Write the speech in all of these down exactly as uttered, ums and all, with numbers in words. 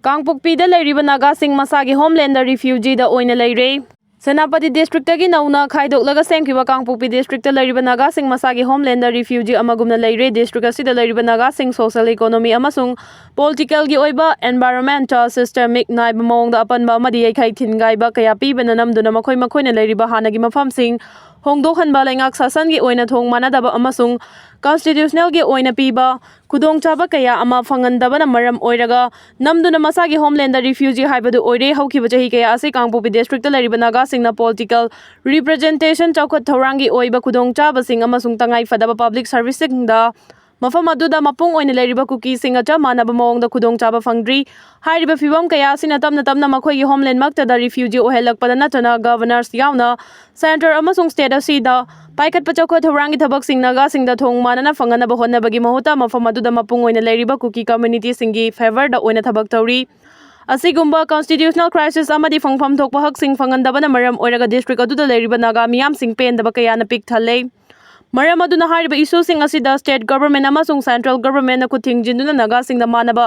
ꯀꯥꯡꯄꯣꯛꯄꯤꯗ ꯂꯩꯔꯤꯕ ꯅꯥꯒꯥꯁꯤꯡ ꯃꯁꯥꯒꯤ ꯍꯣꯝꯂꯦꯟꯗ ꯔꯤꯐ꯭ꯌꯨꯖꯤꯗ ꯑꯣꯏꯅ ꯂꯩꯔꯦ꯫ ꯁꯦꯅꯥꯄꯇꯤ ꯗꯤꯁꯇ꯭ꯔꯤꯛꯇꯒꯤ ꯅꯧꯅ ꯈꯥꯏꯗꯣꯛꯂꯒ ꯁꯦꯝꯈꯤꯕ ꯀꯥꯡꯄꯣꯛꯄꯤ ꯗꯤꯁꯇ꯭ꯔꯤꯛꯇ ꯂꯩꯔꯤꯕ ꯅꯥꯒꯥꯁꯤꯡ ꯃꯁꯥꯒꯤ ꯍꯣꯝꯂꯦꯟꯗ ꯔꯤꯐ꯭ꯌꯨꯖꯤ ꯑꯃꯒꯨꯝꯅ ꯂꯩꯔꯦ꯫ ꯗꯤꯁꯇ꯭ꯔꯤꯛ ꯑꯁꯤꯗ ꯂꯩꯔꯤꯕ ꯅꯥꯒꯥꯁꯤꯡ ꯁꯣꯁꯤꯌꯦꯜ, ꯏꯀꯣꯅꯣꯃꯤ ꯑꯃꯁꯨꯡ ꯄꯣꯂꯤꯇꯤꯀꯦꯜꯒꯤ ꯑꯣꯏꯕ, ꯑꯦꯟꯚꯥꯏꯔꯣꯟꯃꯦꯟꯇ, ꯁꯤꯁꯇꯦꯃꯤꯛ ꯅꯥꯏꯕ ꯃꯑꯣꯡꯗ ꯑꯄꯟꯕ ꯑꯃꯗꯤ ꯌꯩꯈꯥꯏ ꯊꯤꯟꯒꯥꯏꯕ ꯀꯌꯥ ꯄꯤꯕꯅ ꯅꯝꯗꯨꯅ ꯃꯈꯣꯏ ꯃꯈꯣꯏꯅ ꯂꯩꯔꯤꯕ ꯍꯥꯟꯅꯒꯤ ꯃꯐꯝꯁꯤꯡ ꯍꯣꯡꯗꯣꯛꯍꯟꯕ, ꯂꯩꯉꯥꯛ ꯁꯥꯁꯟꯒꯤ ꯑꯣꯏꯅ ꯊꯣꯡ ꯃꯥꯟꯅꯗꯕ ꯑꯃꯁꯨꯡ ꯀꯟꯁꯇꯤꯇ꯭ꯌꯨꯁꯅꯦꯜꯒꯤ ꯑꯣꯏꯅ ꯄꯤꯕ ꯈꯨꯗꯣꯡꯆꯥꯕ ꯀꯌꯥ ꯑꯃ ꯐꯪꯍꯟꯗꯕꯅ ꯃꯔꯝ ꯑꯣꯏꯔꯒ ꯅꯝꯗꯨꯅ ꯃꯁꯥꯒꯤ ꯍꯣꯝꯂꯦꯟꯗ ꯔꯤꯐ꯭ꯌꯨꯖꯤ ꯍꯥꯏꯕꯗꯨ ꯑꯣꯏꯔꯦ꯫ ꯍꯧꯈꯤꯕ ꯆꯍꯤ ꯀꯌꯥ ꯑꯁꯤ ꯀꯥꯡꯄꯣꯛꯄꯤ ꯗꯤꯁꯇ꯭ꯔꯤꯛꯇ ꯂꯩꯔꯤꯕ ꯅꯥꯒꯥꯁꯤꯡꯅ ꯄꯣꯂꯤꯇꯤꯀꯦꯜ ꯔꯤꯄ꯭ꯔꯖꯦꯟꯇꯦꯁꯟ, ꯆꯥꯎꯈꯠ ꯊꯧꯔꯥꯡꯒꯤ ꯑꯣꯏꯕ ꯈꯨꯗꯣꯡꯆꯥꯕꯁꯤꯡ ꯑꯃꯁꯨꯡ ꯇꯉꯥꯏ ꯐꯗꯕ ꯄꯕ꯭ꯂꯤꯛ ꯁꯔꯚꯤꯁꯁꯤꯡꯗ ꯃꯐꯝ ꯑꯗꯨꯗ ꯃꯄꯨꯡ ꯑꯣꯏꯅ ꯂꯩꯔꯤꯕ ꯀꯨꯀꯤꯁꯤꯡꯒ ꯆꯞ ꯃꯥꯟꯅꯕ ꯃꯑꯣꯡꯗ ꯈꯨꯗꯣꯡꯆꯥꯕ ꯐꯪꯗ꯭ꯔꯤ꯫ ꯍꯥꯏꯔꯤꯕ ꯐꯤꯚꯝ ꯀꯌꯥ ꯑꯁꯤꯅ ꯇꯞꯅ ꯇꯞꯅ ꯃꯈꯣꯏꯒꯤ ꯍꯣꯝꯂꯦꯟꯃꯛꯇꯗ ꯔꯤꯐ꯭ꯌꯨꯖꯤ ꯑꯣꯏꯍꯜꯂꯛꯄꯗ ꯅꯠꯇꯅ ꯒꯚꯔꯅꯔꯁ ꯌꯥꯎꯅ ꯁꯦꯟꯇꯔ ꯑꯃꯁꯨꯡ ꯁ꯭ꯇꯦꯠ ꯑꯁꯤꯗ ꯄꯥꯏꯈꯠꯄ ꯆꯥꯎꯈꯠ ꯊꯧꯔꯥꯡꯒꯤ ꯊꯕꯛꯁꯤꯡ ꯅꯥꯒꯥꯁꯤꯡꯗ ꯊꯣꯡ ꯃꯥꯟꯅꯅ ꯐꯪꯍꯟꯅꯕ ꯍꯣꯠꯅꯕꯒꯤ ꯃꯍꯨꯠꯇ ꯃꯐꯝ ꯑꯗꯨꯗ ꯃꯄꯨꯡ ꯑꯣꯏꯅ ꯂꯩꯔꯤꯕ ꯀꯨꯀꯤ ꯀꯝꯃ꯭ꯌꯨꯅꯤꯇꯤꯁꯤꯡꯒꯤ ꯐꯦꯚꯔꯗ ꯑꯣꯏꯅ ꯊꯕꯛ ꯇꯧꯔꯤ꯫ ꯑꯁꯤꯒꯨꯝꯕ ꯀꯟꯁꯇꯤꯇ꯭ꯌꯨꯁꯅꯦꯜ ꯀ꯭ꯔꯥꯏꯁꯤꯁ ꯑꯃꯗꯤ ꯐꯪꯐꯝ ꯊꯣꯛꯄ ꯍꯛꯁꯤꯡ ꯐꯪꯍꯟꯗꯕꯅ ꯃꯔꯝ ꯑꯣꯏꯔꯒ ꯗꯤꯁꯇ꯭ꯔꯤꯛ ꯑꯗꯨꯗ ꯂꯩꯔꯤꯕ ꯅꯥꯒꯥ ꯃꯤꯌꯥꯝꯁꯤꯡ ꯄꯦꯟꯗꯕ ꯀꯌꯥꯅ ꯄꯤꯛ ꯊꯜꯂꯦ꯫ ꯃꯔꯝ ꯑꯗꯨꯅ ꯍꯥꯏꯔꯤꯕ ꯏꯁꯨꯁꯤꯡ ꯑꯁꯤꯗ ꯁ꯭ꯇꯦꯠ ꯒꯚꯔꯟꯃꯦꯟꯠ ꯑꯃꯁꯨꯡ ꯁꯦꯟꯇ꯭ꯔꯦꯜ ꯒꯚꯔꯟꯃꯦꯟꯠꯅ ꯈꯨꯠ ꯊꯤꯡꯖꯤꯟꯗꯨꯅ ꯅꯥꯒꯥꯁꯤꯡꯗ ꯃꯥꯟꯅꯕ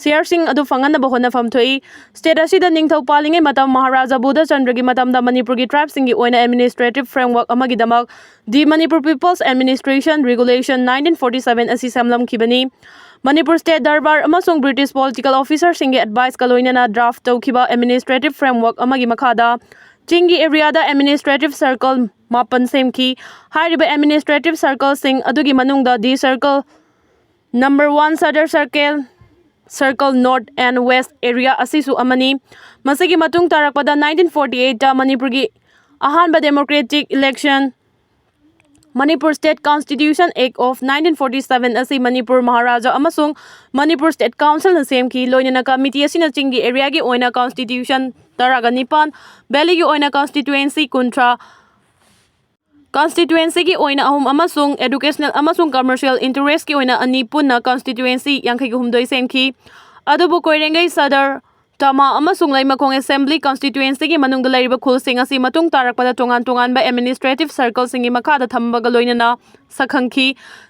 ꯁꯤꯌꯔꯁꯤꯡ ꯑꯗꯨ ꯐꯪꯍꯟꯅꯕ ꯍꯣꯠꯅꯐꯝ ꯊꯣꯛꯏ꯫ ꯁ꯭ꯇꯦꯠ ꯑꯁꯤꯗ ꯅꯤꯡꯊꯧ ꯄꯥꯜꯂꯤꯉꯩ ꯃꯇꯝ ꯃꯍꯥꯔꯥꯖꯥ ꯕꯨꯙꯆꯟꯗ꯭ꯔꯒꯤ ꯃꯇꯝꯗ ꯃꯅꯤꯄꯨꯔꯒꯤ ꯇ꯭ꯔꯥꯏꯕꯁꯤꯡꯒꯤ ꯑꯣꯏꯅ ꯑꯦꯗꯃꯤꯅꯤꯁꯇ꯭ꯔꯦꯇꯤꯚ ꯐ꯭ꯔꯦꯝꯋꯔꯛ ꯑꯃꯒꯤꯗꯃꯛ The Manipur People's Administration Regulation nineteen forty seven ꯑꯁꯤ ꯁꯦꯝꯂꯝꯈꯤꯕꯅꯤ꯫ ꯃꯅꯤꯄꯨꯔ ꯁ꯭ꯇꯦꯠ ꯗꯔꯕꯥꯔ ꯑꯃꯁꯨꯡ ꯕ꯭ꯔꯤꯇꯤꯁ ꯄꯣꯂꯤꯇꯤꯀꯦꯜ ꯑꯣꯐꯤꯁꯔꯁꯤꯡꯒꯤ ꯑꯦꯗꯚꯥꯏꯁꯀ ꯂꯣꯏꯅꯅ ꯗ꯭ꯔꯥꯐ ꯇꯧꯈꯤꯕ ꯑꯦꯗꯃꯤꯅꯤꯁꯇ꯭ꯔꯦꯇꯤꯚ ꯐ꯭ꯔꯦꯝꯋꯔꯛ ꯑꯃꯒꯤ ꯃꯈꯥꯗ ꯆꯤꯡꯒꯤ ꯑꯦꯔꯤꯌꯥꯗ ꯑꯦꯗꯃꯤꯅꯤꯁꯇ꯭ꯔꯦꯇꯤꯚ ꯁꯔꯀꯜ ꯃꯥꯄꯟ ꯁꯦꯝꯈꯤ꯫ ꯍꯥꯏꯔꯤꯕ ꯑꯦꯗꯃꯤꯅꯤꯁꯇ꯭ꯔꯦꯇꯤꯚ ꯁꯔꯀꯜꯁꯤꯡ ꯑꯗꯨꯒꯤ ꯃꯅꯨꯡꯗ ꯗꯤ circle, number one Sadar circle, circle north and west area ꯑꯁꯤꯁꯨ ꯑꯃꯅꯤ꯫ ꯃꯁꯤꯒꯤ ꯃꯇꯨꯡ ꯇꯥꯔꯛꯄꯗ ꯅꯥꯏꯟꯇꯤꯟ ꯐꯣꯔꯇꯤ ꯑꯩꯠꯇ ꯃꯅꯤꯄꯨꯔꯒꯤ ꯑꯍꯥꯟꯕ democratic election, Manipur State Constitution Act of nineteen forty seven ꯑꯁꯤ ꯃꯅꯤꯄꯨꯔ ꯃꯍꯥꯔꯥꯖꯥ ꯑꯃꯁꯨꯡ ꯃꯅꯤꯄꯨꯔ ꯁ꯭ꯇꯦꯠ ꯀꯥꯎꯟꯁꯤꯜꯅ ꯁꯦꯝꯈꯤ꯫ ꯂꯣꯏꯅꯅ ꯀꯃꯤꯇꯤ ꯑꯁꯤꯅ ꯆꯤꯡꯒꯤ ꯑꯦꯔꯤꯌꯥꯒꯤ ꯑꯣꯏꯅ ꯀꯟꯁꯇꯤꯇ꯭ꯌꯨꯁꯟ ꯇꯔꯥꯒ ꯅꯤꯄꯥꯟ, ꯚꯦꯂꯤꯒꯤ ꯑꯣꯏꯅ ꯀꯟꯁꯇꯤꯇ꯭ꯌꯨꯑꯦꯟꯁꯤ ꯀꯨꯟꯊ꯭ꯔꯥ, ꯀꯟꯁꯇꯤꯇ꯭ꯌꯨꯑꯦꯟꯁꯤꯒꯤ ꯑꯣꯏꯅ ꯑꯍꯨꯝ ꯑꯃꯁꯨꯡ ꯑꯦꯗꯨꯀꯦꯁꯅꯦꯜ ꯑꯃꯁꯨꯡ ꯀꯃꯔꯁꯤꯌꯦꯜ ꯏꯟꯇꯔꯦꯁꯀꯤ ꯑꯣꯏꯅ ꯑꯅꯤ ꯄꯨꯟꯅ ꯀꯟꯁꯇꯤꯇ꯭ꯌꯨꯑꯦꯟꯁꯤ ꯌꯥꯡꯈꯩꯒ ꯍꯨꯝꯗꯣꯏ ꯁꯦꯝꯈꯤ꯫ ꯑꯗꯨꯕꯨ ꯀꯣꯏꯔꯦꯡꯒꯩ ꯁꯗꯔ ꯇꯃꯥ ꯑꯃꯁꯨꯡ ꯂꯩꯃꯈꯣꯡ Assembly Constituencyꯒꯤ ꯃꯅꯨꯡꯗ ꯂꯩꯔꯤꯕ ꯈꯨꯜꯁꯤꯡ ꯑꯁꯤ ꯃꯇꯨꯡ ꯇꯥꯔꯛꯄꯗ ꯇꯣꯉꯥꯟ ꯇꯣꯉꯥꯟꯕ Administrative Circleꯁꯤꯡꯒꯤ ꯃꯈꯥꯗ ꯊꯝꯕꯒ ꯂꯣꯏꯅꯅ ꯁꯛꯈꯪꯈꯤ꯫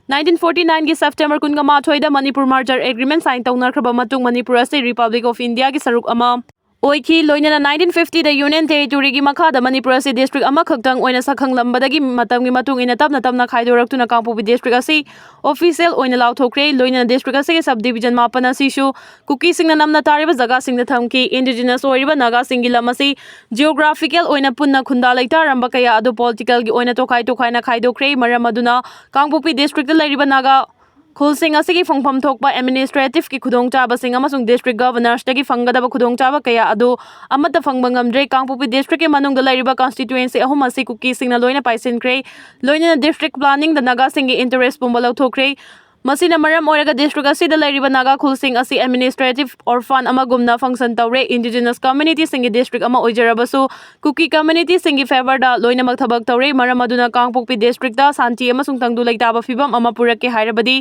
Nineteen forty nineꯒꯤ September ꯀꯨꯟꯒ ꯃꯥꯊꯣꯏꯗ ꯃꯅꯤꯄꯨꯔ Merger Agreement sign ꯇꯧꯅꯈ꯭ꯔꯕ ꯃꯇꯨꯡ ꯃꯅꯤꯄꯨꯔ ꯑꯁꯤ Republic of Indiaꯒꯤ ꯁꯔꯨꯛ ꯑꯃ ꯑꯣꯏꯈꯤ꯫ ꯂꯣꯏꯅꯅ nineteen fiftyꯗ Union Territoryꯒꯤ ꯃꯈꯥꯗ ꯃꯅꯤꯄꯨꯔ ꯑꯁꯤ district ꯑꯃꯈꯛꯇꯪ ꯑꯣꯏꯅ ꯁꯛꯈꯪꯂꯝꯕꯗꯒꯤ ꯃꯇꯝꯒꯤ ꯃꯇꯨꯡ ꯏꯟꯅ ꯇꯞꯅ ꯇꯞꯅ ꯈꯥꯏꯗꯣꯔꯛꯇꯨꯅ ꯀꯥꯡꯄꯣꯛꯄꯤ district ꯑꯁꯤ official ꯑꯣꯏꯅ ꯂꯥꯎꯊꯣꯛꯈ꯭ꯔꯦ꯫ ꯂꯣꯏꯅꯅ district ꯑꯁꯤꯒꯤ subdivision ꯃꯥꯄꯟ ꯑꯁꯤꯁꯨ ꯀꯨꯀꯤꯁꯤꯡꯅ ꯅꯝꯅ ꯇꯥꯔꯤꯕ ꯖꯒꯥꯁꯤꯡꯗ ꯊꯝꯈꯤ꯫ Indigenous ꯑꯣꯏꯔꯤꯕ ꯅꯥꯒꯥꯁꯤꯡꯒꯤ ꯂꯝ ꯑꯁꯤ geographical ꯑꯣꯏꯅ ꯄꯨꯟꯅ ꯈꯨꯟꯗꯥ ꯂꯩꯇꯥꯔꯝꯕ ꯀꯌꯥ ꯑꯗꯨ politicalꯒꯤ ꯑꯣꯏꯅ ꯇꯣꯈꯥꯏ ꯇꯣꯈꯥꯏꯅ ꯈꯥꯏꯗꯣꯛꯈ꯭ꯔꯦ꯫ ꯃꯔꯝ ꯑꯗꯨꯅ ꯀꯥꯡꯄꯣꯛꯄꯤ districtꯇ ꯂꯩꯔꯤꯕ ꯅꯥꯒꯥ ꯈꯨꯜꯁꯤꯡ ꯑꯁꯤꯒꯤ ꯐꯪꯐꯝ ꯊꯣꯛꯄ administrativeꯀꯤ ꯈꯨꯗꯣꯡꯆꯥꯕꯁꯤꯡ ꯑꯃꯁꯨꯡ district governorsꯇꯒꯤ ꯐꯪꯒꯗꯕ ꯈꯨꯗꯣꯡꯆꯥꯕ ꯀꯌꯥ ꯑꯗꯨ ꯑꯃꯠꯇ ꯐꯪꯕ ꯉꯝꯗ꯭ꯔꯦ꯫ ꯀꯥꯡꯄꯣꯛꯄꯤ districtꯀꯤ ꯃꯅꯨꯡꯗ ꯂꯩꯔꯤꯕ constituency ꯑꯍꯨꯝ ꯑꯁꯤ ꯀꯨꯀꯤꯁꯤꯡꯅ ꯂꯣꯏꯅ ꯄꯥꯏꯁꯤꯟꯈ꯭ꯔꯦ꯫ ꯂꯣꯏꯅꯅ district planningꯗ ꯅꯥꯒꯥꯁꯤꯡꯒꯤ interest ꯄꯨꯝꯕ ꯂꯧꯊꯣꯛꯈ꯭ꯔꯦ꯫ ꯃꯁꯤꯅ ꯃꯔꯝ ꯑꯣꯏꯔꯒ district ꯑꯁꯤꯗ ꯂꯩꯔꯤꯕ ꯅꯥꯒꯥ ꯈꯨꯜꯁꯤꯡ ꯑꯁꯤ administrative orphan ꯑꯃꯒꯨꯝꯅ function ꯇꯧꯔꯦ꯫ Indigenous communityꯁꯤꯡꯒꯤ district ꯑꯃ ꯑꯣꯏꯖꯔꯕꯁꯨ ꯀꯨꯀꯤ communityꯁꯤꯡꯒꯤ favourꯗ ꯂꯣꯏꯅꯃꯛ ꯊꯕꯛ ꯇꯧꯔꯦ꯫ ꯃꯔꯝ ꯑꯗꯨꯅ ꯀꯥꯡꯄꯣꯛꯄꯤ districtꯇ ꯁꯥꯟꯇꯤ ꯑꯃꯁꯨꯡ ꯇꯪꯗꯨ ꯂꯩꯇꯥꯕ ꯐꯤꯕꯝ ꯑꯃ ꯄꯨꯔꯛꯀꯦ ꯍꯥꯏꯔꯕꯗꯤ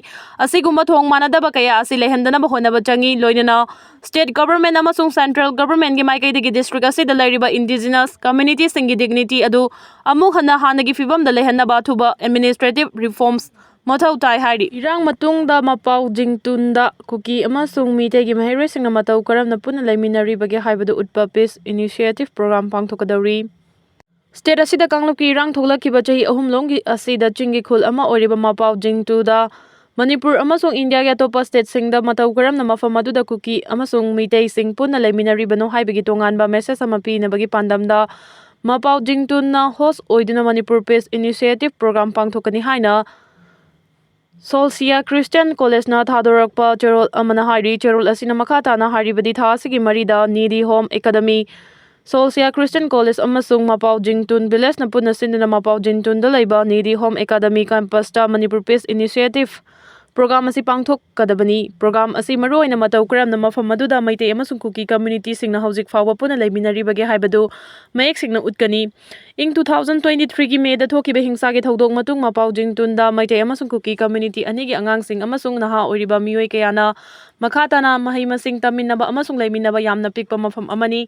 ꯑꯁꯤꯒꯨꯝꯕ ꯊꯣꯡ ꯃꯥꯟꯅꯗꯕ ꯀꯌꯥ ꯑꯁꯤ ꯂꯩꯍꯟꯗꯅꯕ ꯍꯣꯠꯅꯕ ꯆꯪꯏ꯫ ꯂꯣꯏꯅꯅ state government ꯑꯃꯁꯨꯡ central governmentꯀꯤ ꯃꯥꯏꯀꯩꯗꯒꯤ district ꯑꯁꯤꯗ ꯂꯩꯔꯤꯕ indigenous communityꯁꯤꯡꯒꯤ dignity ꯑꯗꯨ ꯑꯃꯨꯛ ꯍꯟꯅ ꯍꯥꯟꯅꯒꯤ ꯐꯤꯕꯝꯗ ꯂꯩꯍꯟꯅꯕ ꯑꯊꯨꯕ administrative reforms ꯃꯊꯧ ꯇꯥꯏ ꯍꯥꯏꯔꯤ꯫ ꯏꯔꯥꯡ ꯃꯇꯨꯡꯗ ꯃꯄꯥꯎ ꯖꯤꯡꯇꯨꯟꯗ ꯀꯨꯀꯤ ꯑꯃꯁꯨꯡ ꯃꯤꯇꯩꯒꯤ ꯃꯍꯩꯔꯣꯏꯁꯤꯡꯅ ꯃꯇꯧ ꯀꯔꯝꯅ ꯄꯨꯟꯅ ꯂꯩꯃꯤꯟꯅꯔꯤꯕꯒꯦ ꯍꯥꯏꯕꯗꯨ ꯎꯠꯄ peace initiative program ꯄꯥꯡꯊꯣꯛꯀꯗꯧꯔꯤ꯫ State ꯑꯁꯤꯗ ꯀꯥꯡꯂꯨꯞꯀꯤ ꯏꯔꯥꯡ ꯊꯣꯛꯂꯛꯈꯤꯕ ꯆꯍꯤ ꯑꯍꯨꯝ ꯂꯣꯝꯒꯤ ꯑꯁꯤꯗ ꯆꯤꯡꯒꯤ ꯈꯨꯜ ꯑꯃ ꯑꯣꯏꯔꯤꯕ ꯃꯄꯥꯎ ꯖꯤꯡꯇꯨꯗ ꯃꯅꯤꯄꯨꯔ ꯑꯃꯁꯨꯡ ꯏꯟꯗꯤꯌꯥꯒꯤ ꯑꯇꯣꯞꯄ stateꯁꯤꯡꯗ ꯃꯇꯧ ꯀꯔꯝꯅ ꯃꯐꯝ ꯑꯗꯨꯗ ꯀꯨꯀꯤ ꯑꯃꯁꯨꯡ ꯃꯤꯇꯩꯁꯤꯡ ꯄꯨꯟꯅ ꯂꯩꯃꯤꯟꯅꯔꯤꯕꯅꯣ ꯍꯥꯏꯕꯒꯤ ꯇꯣꯉꯥꯟꯕ message ꯑꯃ ꯄꯤꯅꯕꯒꯤ ꯄꯥꯟꯗꯝꯗ ꯃꯄꯥꯎ ꯖꯤꯡꯇꯨꯟꯅ host ꯑꯣꯏꯗꯨꯅ ꯃꯅꯤꯄꯨꯔ peace initiative program ꯄꯥꯡꯊꯣꯛꯀꯅꯤ ꯍꯥꯏꯅ Solsia Christian Collegeꯅ ꯊꯥꯗꯣꯔꯛꯄ ꯆꯦꯔꯣꯜ ꯑꯃꯅ ꯍꯥꯏꯔꯤ꯫ ꯆꯦꯔꯣꯜ ꯑꯁꯤꯅ ꯃꯈꯥ ꯇꯥꯅ ꯍꯥꯏꯔꯤꯕꯗꯤ ꯊꯥ ꯑꯁꯤꯒꯤ ꯃꯔꯤꯗ Needy Home Academy, Solsia Christian College ꯑꯃꯁꯨꯡ ꯃꯄꯥꯎ ꯖꯤꯡꯇꯨꯟ villageꯅ ꯄꯨꯟꯅ ꯁꯤꯟꯗꯨꯅ ꯃꯄꯥꯎ ꯖꯤꯡꯇꯨꯟꯗ ꯂꯩꯕ Needy Home Academy campusꯇ ꯃꯅꯤꯄꯨꯔ peace initiative ꯄ꯭ꯔꯣꯒ꯭ꯔꯥꯝ ꯑꯁꯤ ꯄꯥꯡꯊꯣꯛꯀꯗꯕꯅꯤ꯫ ꯄ꯭ꯔꯣꯒ꯭ꯔꯥꯝ ꯑꯁꯤ ꯃꯔꯨꯑꯣꯏꯅ ꯃꯇꯧ ꯀꯔꯝꯅ ꯃꯐꯝ ꯑꯗꯨꯗ ꯃꯩꯇꯩ ꯑꯃꯁꯨꯡ ꯀꯨꯀꯤ ꯀꯝꯃ꯭ꯌꯨꯅꯤꯇꯤꯁꯤꯡꯅ ꯍꯧꯖꯤꯛ ꯐꯥꯎꯕ ꯄꯨꯟꯅ ꯂꯩꯃꯤꯟꯅꯔꯤꯕꯒꯦ ꯍꯥꯏꯕꯗꯨ ꯃꯌꯦꯛ ꯁꯦꯡꯅ ꯎꯠꯀꯅꯤ꯫ ꯏꯪ two thousand twenty threeꯒꯤ ꯃꯦꯗ ꯊꯣꯛꯈꯤꯕ ꯍꯤꯡꯁꯥꯒꯤ ꯊꯧꯗꯣꯛ ꯃꯇꯨꯡ ꯃꯄꯥꯎ ꯖꯤꯡꯇꯨꯟꯗ ꯃꯩꯇꯩ ꯑꯃꯁꯨꯡ ꯀꯨꯀꯤ ꯀꯝꯃ꯭ꯌꯨꯅꯤꯇꯤ ꯑꯅꯤꯒꯤ ꯑꯉꯥꯡꯁꯤꯡ ꯑꯃꯁꯨꯡ ꯅꯍꯥ ꯑꯣꯏꯔꯤꯕ ꯃꯤꯑꯣꯏ ꯀꯌꯥꯅ ꯃꯈꯥ ꯇꯥꯅ ꯃꯍꯩ ꯃꯁꯤꯡ ꯇꯝꯃꯤꯟꯅꯕ ꯑꯃꯁꯨꯡ ꯂꯩꯃꯤꯟꯅꯕ ꯌꯥꯝꯅ ꯄꯤꯛꯄ ꯃꯐꯝ ꯑꯃꯅꯤ꯫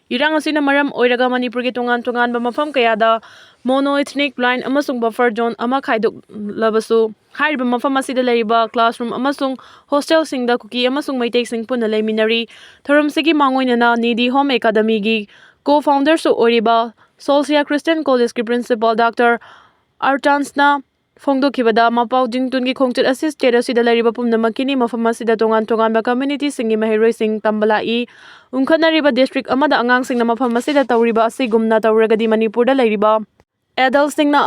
ꯏꯔꯥꯡ ꯑꯁꯤꯅ ꯃꯔꯝ ꯑꯣꯏꯔꯒ ꯃꯅꯤꯄꯨꯔꯒꯤ ꯇꯣꯉꯥꯟ ꯇꯣꯉꯥꯟꯕ ꯃꯐꯝ ꯀꯌꯥꯗ mono ethnic line ꯑꯃꯁꯨꯡ buffer zone ꯑꯃ ꯈꯥꯏꯗꯣꯛꯂꯕꯁꯨ, ꯍꯥꯏꯔꯤꯕ ꯃꯐꯝ ꯑꯁꯤꯗ ꯂꯩꯔꯤꯕ classroom ꯑꯃꯁꯨꯡ hostelꯁꯤꯡꯗ ꯀꯨꯀꯤ ꯑꯃꯁꯨꯡ ꯃꯩꯇꯩꯁꯤꯡ ꯄꯨꯟꯅ ꯂꯩꯃꯤꯟꯅꯔꯤ꯫ ꯊꯧꯔꯝꯁꯤꯒꯤ ꯃꯥꯡꯑꯣꯏꯅꯅ ꯅꯤꯗꯤ ꯍꯣꯝ ꯑꯦꯀꯥꯗꯃꯤꯒꯤ co-founderꯁꯨ ꯑꯣꯏꯔꯤꯕ ꯁꯣꯜꯁꯤꯌꯥ ꯈ꯭ꯔꯤꯁꯇꯤꯌꯟ ꯀꯣꯂꯦꯖꯀꯤ principal Doctor ꯑꯥꯔꯇꯥꯟꯁꯅ ꯐꯣꯡꯗꯣꯛꯈꯤꯕꯗ, ꯃꯄꯥꯎ ꯖꯤꯡꯇꯨꯟꯒꯤ ꯈꯣꯡꯆꯠ ꯑꯁꯤ state ꯑꯁꯤꯗ ꯂꯩꯔꯤꯕ ꯄꯨꯝꯅꯃꯛꯀꯤꯅꯤ꯫ ꯃꯐꯝ ꯑꯁꯤꯗ ꯇꯣꯉꯥꯟ ꯇꯣꯉꯥꯟꯕ communityꯁꯤꯡꯒꯤ ꯃꯍꯩꯔꯣꯏꯁꯤꯡ ꯇꯝꯕ ꯂꯥꯛꯏ꯫ ꯎꯪꯈꯠꯅꯔꯤꯕ district ꯑꯃꯗ ꯑꯉꯥꯡꯁꯤꯡꯅ ꯃꯐꯝ ꯑꯁꯤꯗ ꯇꯧꯔꯤꯕ ꯑꯁꯤꯒꯨꯝꯅ ꯇꯧꯔꯒꯗꯤ ꯃꯅꯤꯄꯨꯔꯗ ꯂꯩꯔꯤꯕ adultꯁꯤꯡꯅ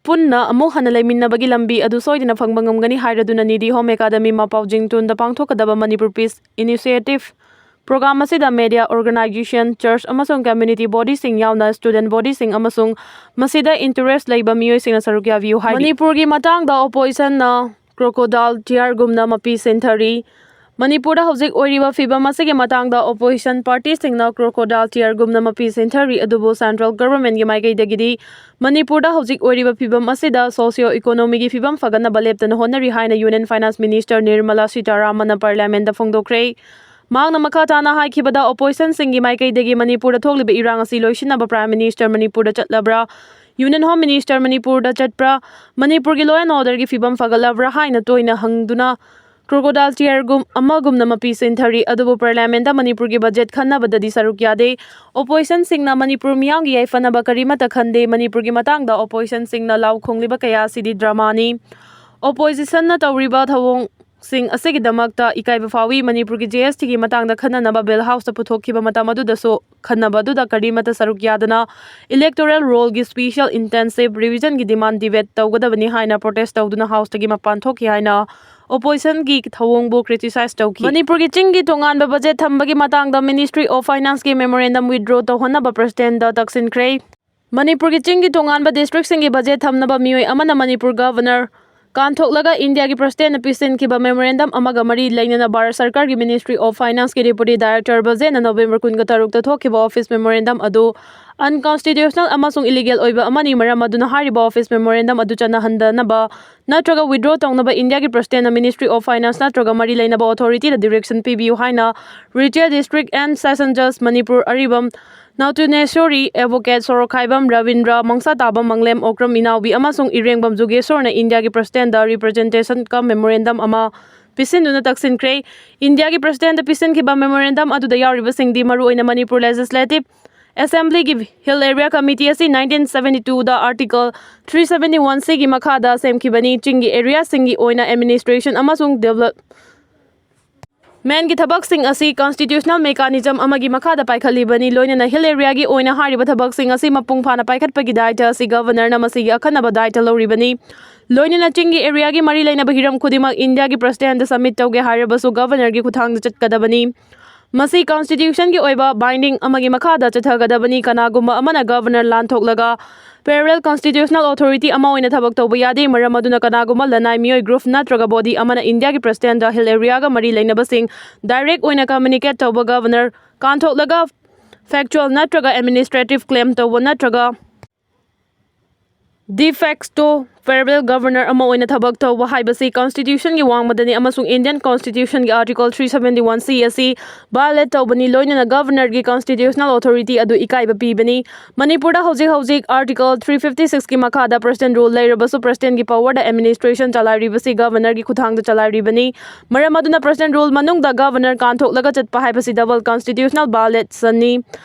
ꯄꯨꯟꯅ ꯑꯃꯨꯛ ꯍꯟꯅ ꯂꯩꯃꯤꯟꯅꯕꯒꯤ ꯂꯝꯕꯤ ꯑꯗꯨ ꯁꯣꯏꯗꯅ ꯐꯪꯕ ꯉꯝꯒꯅꯤ ꯍꯥꯏꯔꯗꯨꯅ ꯅꯤꯗꯤ ꯍꯣꯝ ꯑꯦꯀꯥꯗꯃꯤ ꯃꯄꯥꯎ ꯖꯤꯡꯇꯨꯟꯗ ꯄꯥꯡꯊꯣꯛꯀꯗꯕ Manipur Peace Initiative ꯄ꯭ꯔꯣꯒ꯭ꯔꯥꯝ ꯑꯁꯤꯗ media organization, church ꯑꯃꯁꯨꯡ community bodyꯁꯤꯡ ꯌꯥꯎꯅ student bodyꯁꯤꯡ ꯑꯃꯁꯨꯡ ꯃꯁꯤꯗ interest ꯂꯩꯕ ꯃꯤꯑꯣꯏꯁꯤꯡꯅ ꯁꯔꯨꯛ ꯌꯥꯕꯤꯌꯨ ꯍꯥꯏꯔꯤ꯫ ꯃꯅꯤꯄꯨꯔꯒꯤ ꯃꯇꯥꯡꯗ oppositionꯅ crocodile tearꯒꯨꯝꯅ ꯃꯄꯤ ꯁꯦꯟꯊꯔꯤ꯫ ꯃꯅꯤꯄꯨꯔꯗ ꯍꯧꯖꯤꯛ ꯑꯣꯏꯔꯤꯕ ꯐꯤꯕꯝ ꯑꯁꯤꯒꯤ ꯃꯇꯥꯡꯗ opposition partyꯁꯤꯡꯅ crocodile tearꯒꯨꯝꯅ ꯃꯄꯤ ꯁꯦꯟꯊꯔꯤ, ꯑꯗꯨꯕꯨ central governmentꯀꯤ ꯃꯥꯏꯀꯩꯗꯒꯤꯗꯤ ꯃꯅꯤꯄꯨꯔꯗ ꯍꯧꯖꯤꯛ ꯑꯣꯏꯔꯤꯕ ꯐꯤꯕꯝ ꯑꯁꯤꯗ socio economyꯒꯤ ꯐꯤꯕꯝ ꯐꯒꯠꯅꯕ ꯂꯦꯞꯇꯅ ꯍꯣꯠꯅꯔꯤ ꯍꯥꯏꯅ Union Finance Minister ꯅꯤꯔꯃꯂꯥ ꯁꯤꯇꯥꯔꯥꯃꯟꯅ parliamentꯇ ꯐꯣꯡꯗꯣꯛꯈ꯭ꯔꯦ꯫ ꯃꯍꯥꯛꯅ ꯃꯈꯥ ꯇꯥꯅ ꯍꯥꯏꯈꯤꯕꯗ, oppositionꯁꯤꯡꯒꯤ ꯃꯥꯏꯀꯩꯗꯒꯤ ꯃꯅꯤꯄꯨꯔꯗ ꯊꯣꯛꯂꯤꯕ ꯏꯔꯥꯡ ꯑꯁꯤ ꯂꯣꯏꯁꯤꯟꯅꯕ Prime Minister ꯃꯅꯤꯄꯨꯔꯗ ꯆꯠꯂꯕ꯭ꯔꯥ, Union Home Minister ꯃꯅꯤꯄꯨꯔꯗ ꯆꯠꯄ꯭ꯔꯥ, ꯃꯅꯤꯄꯨꯔꯒꯤ law and orderꯒꯤ ꯐꯤꯕꯝ ꯐꯒꯠꯂꯕ꯭ꯔꯥ ꯍꯥꯏꯅ ꯇꯣꯏꯅ ꯍꯪꯗꯨꯅ crocodile tearꯒꯨꯝ ꯑꯃꯒꯨꯝꯅ ꯃꯄꯤ ꯁꯦꯟꯊꯔꯤ꯫ ꯑꯗꯨꯕꯨ parliamentꯇ ꯃꯅꯤꯄꯨꯔꯒꯤ budget ꯈꯟꯅꯕꯗꯗꯤ ꯁꯔꯨꯛ ꯌꯥꯗꯦ꯫ Oppositionꯁꯤꯡꯅ ꯃꯅꯤꯄꯨꯔ ꯃꯤꯌꯥꯝꯒꯤ ꯌꯥꯏꯐꯅꯕ ꯀꯔꯤꯃꯠꯇ ꯈꯟꯗꯦ꯫ ꯃꯅꯤꯄꯨꯔꯒꯤ ꯃꯇꯥꯡꯗ oppositionꯁꯤꯡꯅ ꯂꯥꯎ ꯈꯣꯡꯂꯤꯕ ꯀꯌꯥ ꯑꯁꯤꯗꯤ dramaꯅꯤ꯫ Oppositionꯅ ꯇꯧꯔꯤꯕ ꯊꯧꯑꯣꯡꯁꯤꯡ ꯑꯁꯤꯒꯤꯗꯃꯛꯇ ꯏꯀꯥꯏꯕ ꯐꯥꯎꯏ꯫ ꯃꯅꯤꯄꯨꯔꯒꯤ GSTꯒꯤ ꯃꯇꯥꯡꯗ ꯈꯟꯅꯅꯕ bill houseꯇ ꯄꯨꯊꯣꯛꯈꯤꯕ ꯃꯇꯝ ꯑꯗꯨꯗꯁꯨ ꯈꯟꯅꯕ ꯑꯗꯨꯗ ꯀꯔꯤꯃꯠꯇ ꯁꯔꯨꯛ ꯌꯥꯗꯅ electoral rollꯒꯤ special intensive revisionꯒꯤ demand debate ꯇꯧꯒꯗꯕꯅꯤ ꯍꯥꯏꯅ protest ꯇꯧꯗꯨꯅ houseꯇꯒꯤ ꯃꯄꯥꯟ ꯊꯣꯛꯈꯤ ꯍꯥꯏꯅ oppositionꯒꯤ ꯊꯧꯑꯣꯡꯕꯨ criticize ꯇꯧꯈꯤ꯫ ꯃꯅꯤꯄꯨꯔꯒꯤ ꯆꯤꯡꯒꯤ ꯇꯣꯉꯥꯟꯕ budget ꯊꯝꯕꯒꯤ ꯃꯇꯥꯡꯗ Ministry of Financeꯀꯤ memorandum withdraw ꯇꯧꯍꯟꯅꯕ presidentꯇ ꯇꯛꯁꯤꯟꯈ꯭ꯔꯦ꯫ ꯃꯅꯤꯄꯨꯔꯒꯤ ꯆꯤꯡꯒꯤ ꯇꯣꯉꯥꯟꯕ districtꯁꯤꯡꯒꯤ budget ꯊꯝꯅꯕ ꯃꯤꯑꯣꯏ ꯑꯃꯅ ꯃꯅꯤꯄꯨꯔ Governor ꯀꯥꯟꯊꯣꯛꯂꯒ ꯏꯟꯗꯤꯌꯥꯒꯤ ꯄ꯭ꯔꯁꯤꯗꯦꯟꯅ ꯄꯤꯁꯤꯟꯈꯤꯕ ꯃꯦꯃꯣꯔꯦꯟꯗꯝ ꯑꯃꯒ ꯃꯔꯤ ꯂꯩꯅꯅ ꯚꯥꯔꯠ ꯁꯔꯀꯥꯔꯒꯤ Ministry of Finance ꯀꯤ Deputy Director ꯕꯖꯦꯠꯅ ꯅꯣꯕꯦꯝꯕꯔ ꯀꯨꯟꯒ ꯇꯔꯨꯛꯇ ꯊꯣꯛꯈꯤꯕ ꯑꯣꯐꯤꯁ ꯃꯦꯃꯣꯔꯦꯟꯗꯝ ꯑꯗꯨ unconstitutional ꯑꯃꯁꯨꯡ illegal ꯑꯣꯏꯕ ꯑꯃꯅꯤ꯫ ꯃꯔꯝ ꯑꯗꯨꯅ ꯍꯥꯏꯔꯤꯕ ꯑꯣꯐꯤꯁ ꯃꯦꯃꯣꯔꯦꯟꯗꯝ ꯑꯗꯨ ꯆꯠꯅꯍꯟꯗꯅꯕ ꯅꯠꯇ꯭ꯔꯒ withdraw ꯇꯧꯅꯕ ꯏꯟꯗꯤꯌꯥꯒꯤ ꯄ꯭ꯔꯁꯤꯗꯦꯟꯅ Ministry of Finance ꯅꯠꯇ꯭ꯔꯒ ꯃꯔꯤ ꯂꯩꯅꯕ authority ꯗ direction ꯄꯤꯕꯤꯌꯨ ꯍꯥꯏꯅ Retired District and Session Judge Manipur Aribam ꯅꯥꯎꯇꯨꯅꯦꯁꯣꯔꯤ, Advocate ꯁꯣꯔꯣꯛꯈꯥꯏꯕꯝ ꯔꯕꯤꯟꯗ꯭ꯔ, ꯃꯪꯁꯥ ꯇꯥꯕꯝ ꯃꯪꯂꯦꯝ ꯑꯣꯀ꯭ꯔꯝ ꯏꯅꯥꯎꯕꯤ ꯑꯃꯁꯨꯡ ꯏꯔꯦꯡꯕꯝ ꯖꯨꯒꯦꯁꯣꯔꯅ ꯏꯟꯗꯤꯌꯥꯒꯤ ꯄ꯭ꯔꯁꯤꯗꯦꯟꯗ representation cum memorandum ꯑꯃ ꯄꯤꯁꯤꯟꯗꯨꯅ ꯇꯛꯁꯤꯟꯈ꯭ꯔꯦ꯫ ꯏꯟꯗꯤꯌꯥꯒꯤ ꯄ꯭ꯔꯁꯤꯗꯦꯟꯗ ꯄꯤꯁꯤꯟꯈꯤꯕ ꯃꯦꯃꯣꯔꯦꯟꯗꯝ ꯑꯗꯨꯗ ꯌꯥꯎꯔꯤꯕꯁꯤꯡꯗꯤ ꯃꯔꯨꯑꯣꯏꯅ ꯃꯅꯤꯄꯨꯔ Legislative Assembly ꯒꯤ Hill Area Committee ꯑꯁꯤ nineteen seventy two ꯗ Article three seventy one C ꯒꯤ ꯃꯈꯥꯗ ꯁꯦꯝꯈꯤꯕꯅꯤ꯫ ꯆꯤꯡꯒꯤ ꯑꯦꯔꯤꯌꯥꯁꯤꯡꯒꯤ ꯑꯣꯏꯅ administration ꯑꯃꯁꯨꯡ development ꯒꯤ ꯊꯕꯛꯁꯤꯡ ꯑꯁꯤ constitutional mechanism ꯑꯃꯒꯤ ꯃꯈꯥꯗ ꯄꯥꯏꯈꯠꯂꯤꯕꯅꯤ꯫ ꯂꯣꯏꯅꯅ Hill Area ꯒꯤ ꯑꯣꯏꯅ ꯍꯥꯏꯔꯤꯕ ꯊꯕꯛꯁꯤꯡ ꯑꯁꯤ ꯃꯄꯨꯡ ꯐꯥꯅ ꯄꯥꯏꯈꯠꯄꯒꯤ ꯗꯥꯏꯇ ꯑꯁꯤ Governor ꯅ ꯃꯁꯤꯒꯤ ꯑꯈꯟꯅꯕ ꯗꯥꯏꯇ ꯂꯧꯔꯤꯕꯅꯤ꯫ ꯂꯣꯏꯅꯅ ꯆꯤꯡꯒꯤ ꯑꯦꯔꯤꯌꯥꯒꯤ ꯃꯔꯤ ꯂꯩꯅꯕ ꯍꯤꯔꯝ ꯈꯨꯗꯤꯡꯃꯛ ꯏꯟꯗꯤꯌꯥꯒꯤ ꯄ꯭ꯔꯁꯤꯗꯦꯟꯗ submit ꯇꯧꯒꯦ ꯍꯥꯏꯔꯕꯁꯨ Governor ꯒꯤ ꯈꯨꯠꯊꯥꯡꯗ ꯆꯠꯀꯗꯕꯅꯤ꯫ ꯃꯁꯤ constitution ꯒꯤ ꯑꯣꯏꯕ binding ꯑꯃꯒꯤ ꯃꯈꯥꯗ ꯆꯠꯊꯒꯗꯕꯅꯤ꯫ ꯀꯅꯥꯒꯨꯝꯕ ꯑꯃꯅ Governor ꯂꯥꯟꯊꯣꯛꯂꯒ parallel constitutional authority ꯑꯃ ꯑꯣꯏꯅ ꯊꯕꯛ ꯇꯧꯕ ꯌꯥꯗꯦ꯫ ꯃꯔꯝ ꯑꯗꯨꯅ ꯀꯅꯥꯒꯨꯝꯕ ꯂꯅꯥꯏ ꯃꯤꯑꯣꯏ group ꯅꯠꯇ꯭ꯔꯒ body ꯑꯃꯅ ꯏꯟꯗꯤꯌꯥꯒꯤ ꯄ꯭ꯔꯁꯤꯗꯦꯟꯗ Hill Area ꯒ ꯃꯔꯤ ꯂꯩꯅꯕꯁꯤꯡ direct ꯑꯣꯏꯅ communicate ꯇꯧꯕ, Governor ꯀꯥꯟꯊꯣꯛꯂꯒ factual ꯅꯠꯇ꯭ꯔꯒ administrative claim ꯇꯧꯕ ꯅꯠꯇ꯭ꯔꯒ de facto parallel Governor ꯑꯃ ꯑꯣꯏꯅ ꯊꯕꯛ ꯇꯧꯕ ꯍꯥꯏꯕꯁꯤ constitution ꯒꯤ ꯋꯥꯡꯃꯗꯅꯤ ꯑꯃꯁꯨꯡ Indian constitution ꯒꯤ Article three seventy one C ꯑꯁꯤ violate ꯇꯧꯕꯅꯤ, ꯂꯣꯏꯅꯅ Governor ꯒꯤ constitutional authority ꯑꯗꯨ ꯏꯀꯥꯏꯕ ꯄꯤꯕꯅꯤ꯫ ꯃꯅꯤꯄꯨꯔꯗ ꯍꯧꯖꯤꯛ ꯍꯧꯖꯤꯛ Article three fifty six ꯀꯤ ꯃꯈꯥꯗ President Rule ꯂꯩꯔꯕꯁꯨ President ꯒꯤ power ꯗ administration ꯆꯂꯥꯏꯔꯤꯕꯁꯤ Governor ꯒꯤ ꯈꯨꯠꯊꯥꯡꯗ ꯆꯂꯥꯏꯔꯤꯕꯅꯤ꯫ ꯃꯔꯝ ꯑꯗꯨꯅ President Rule ꯃꯅꯨꯡꯗ Governor ꯀꯥꯟꯊꯣꯛꯂꯒ ꯆꯠꯄ ꯍꯥꯏꯕꯁꯤ double constitutional violation ꯅꯤ꯫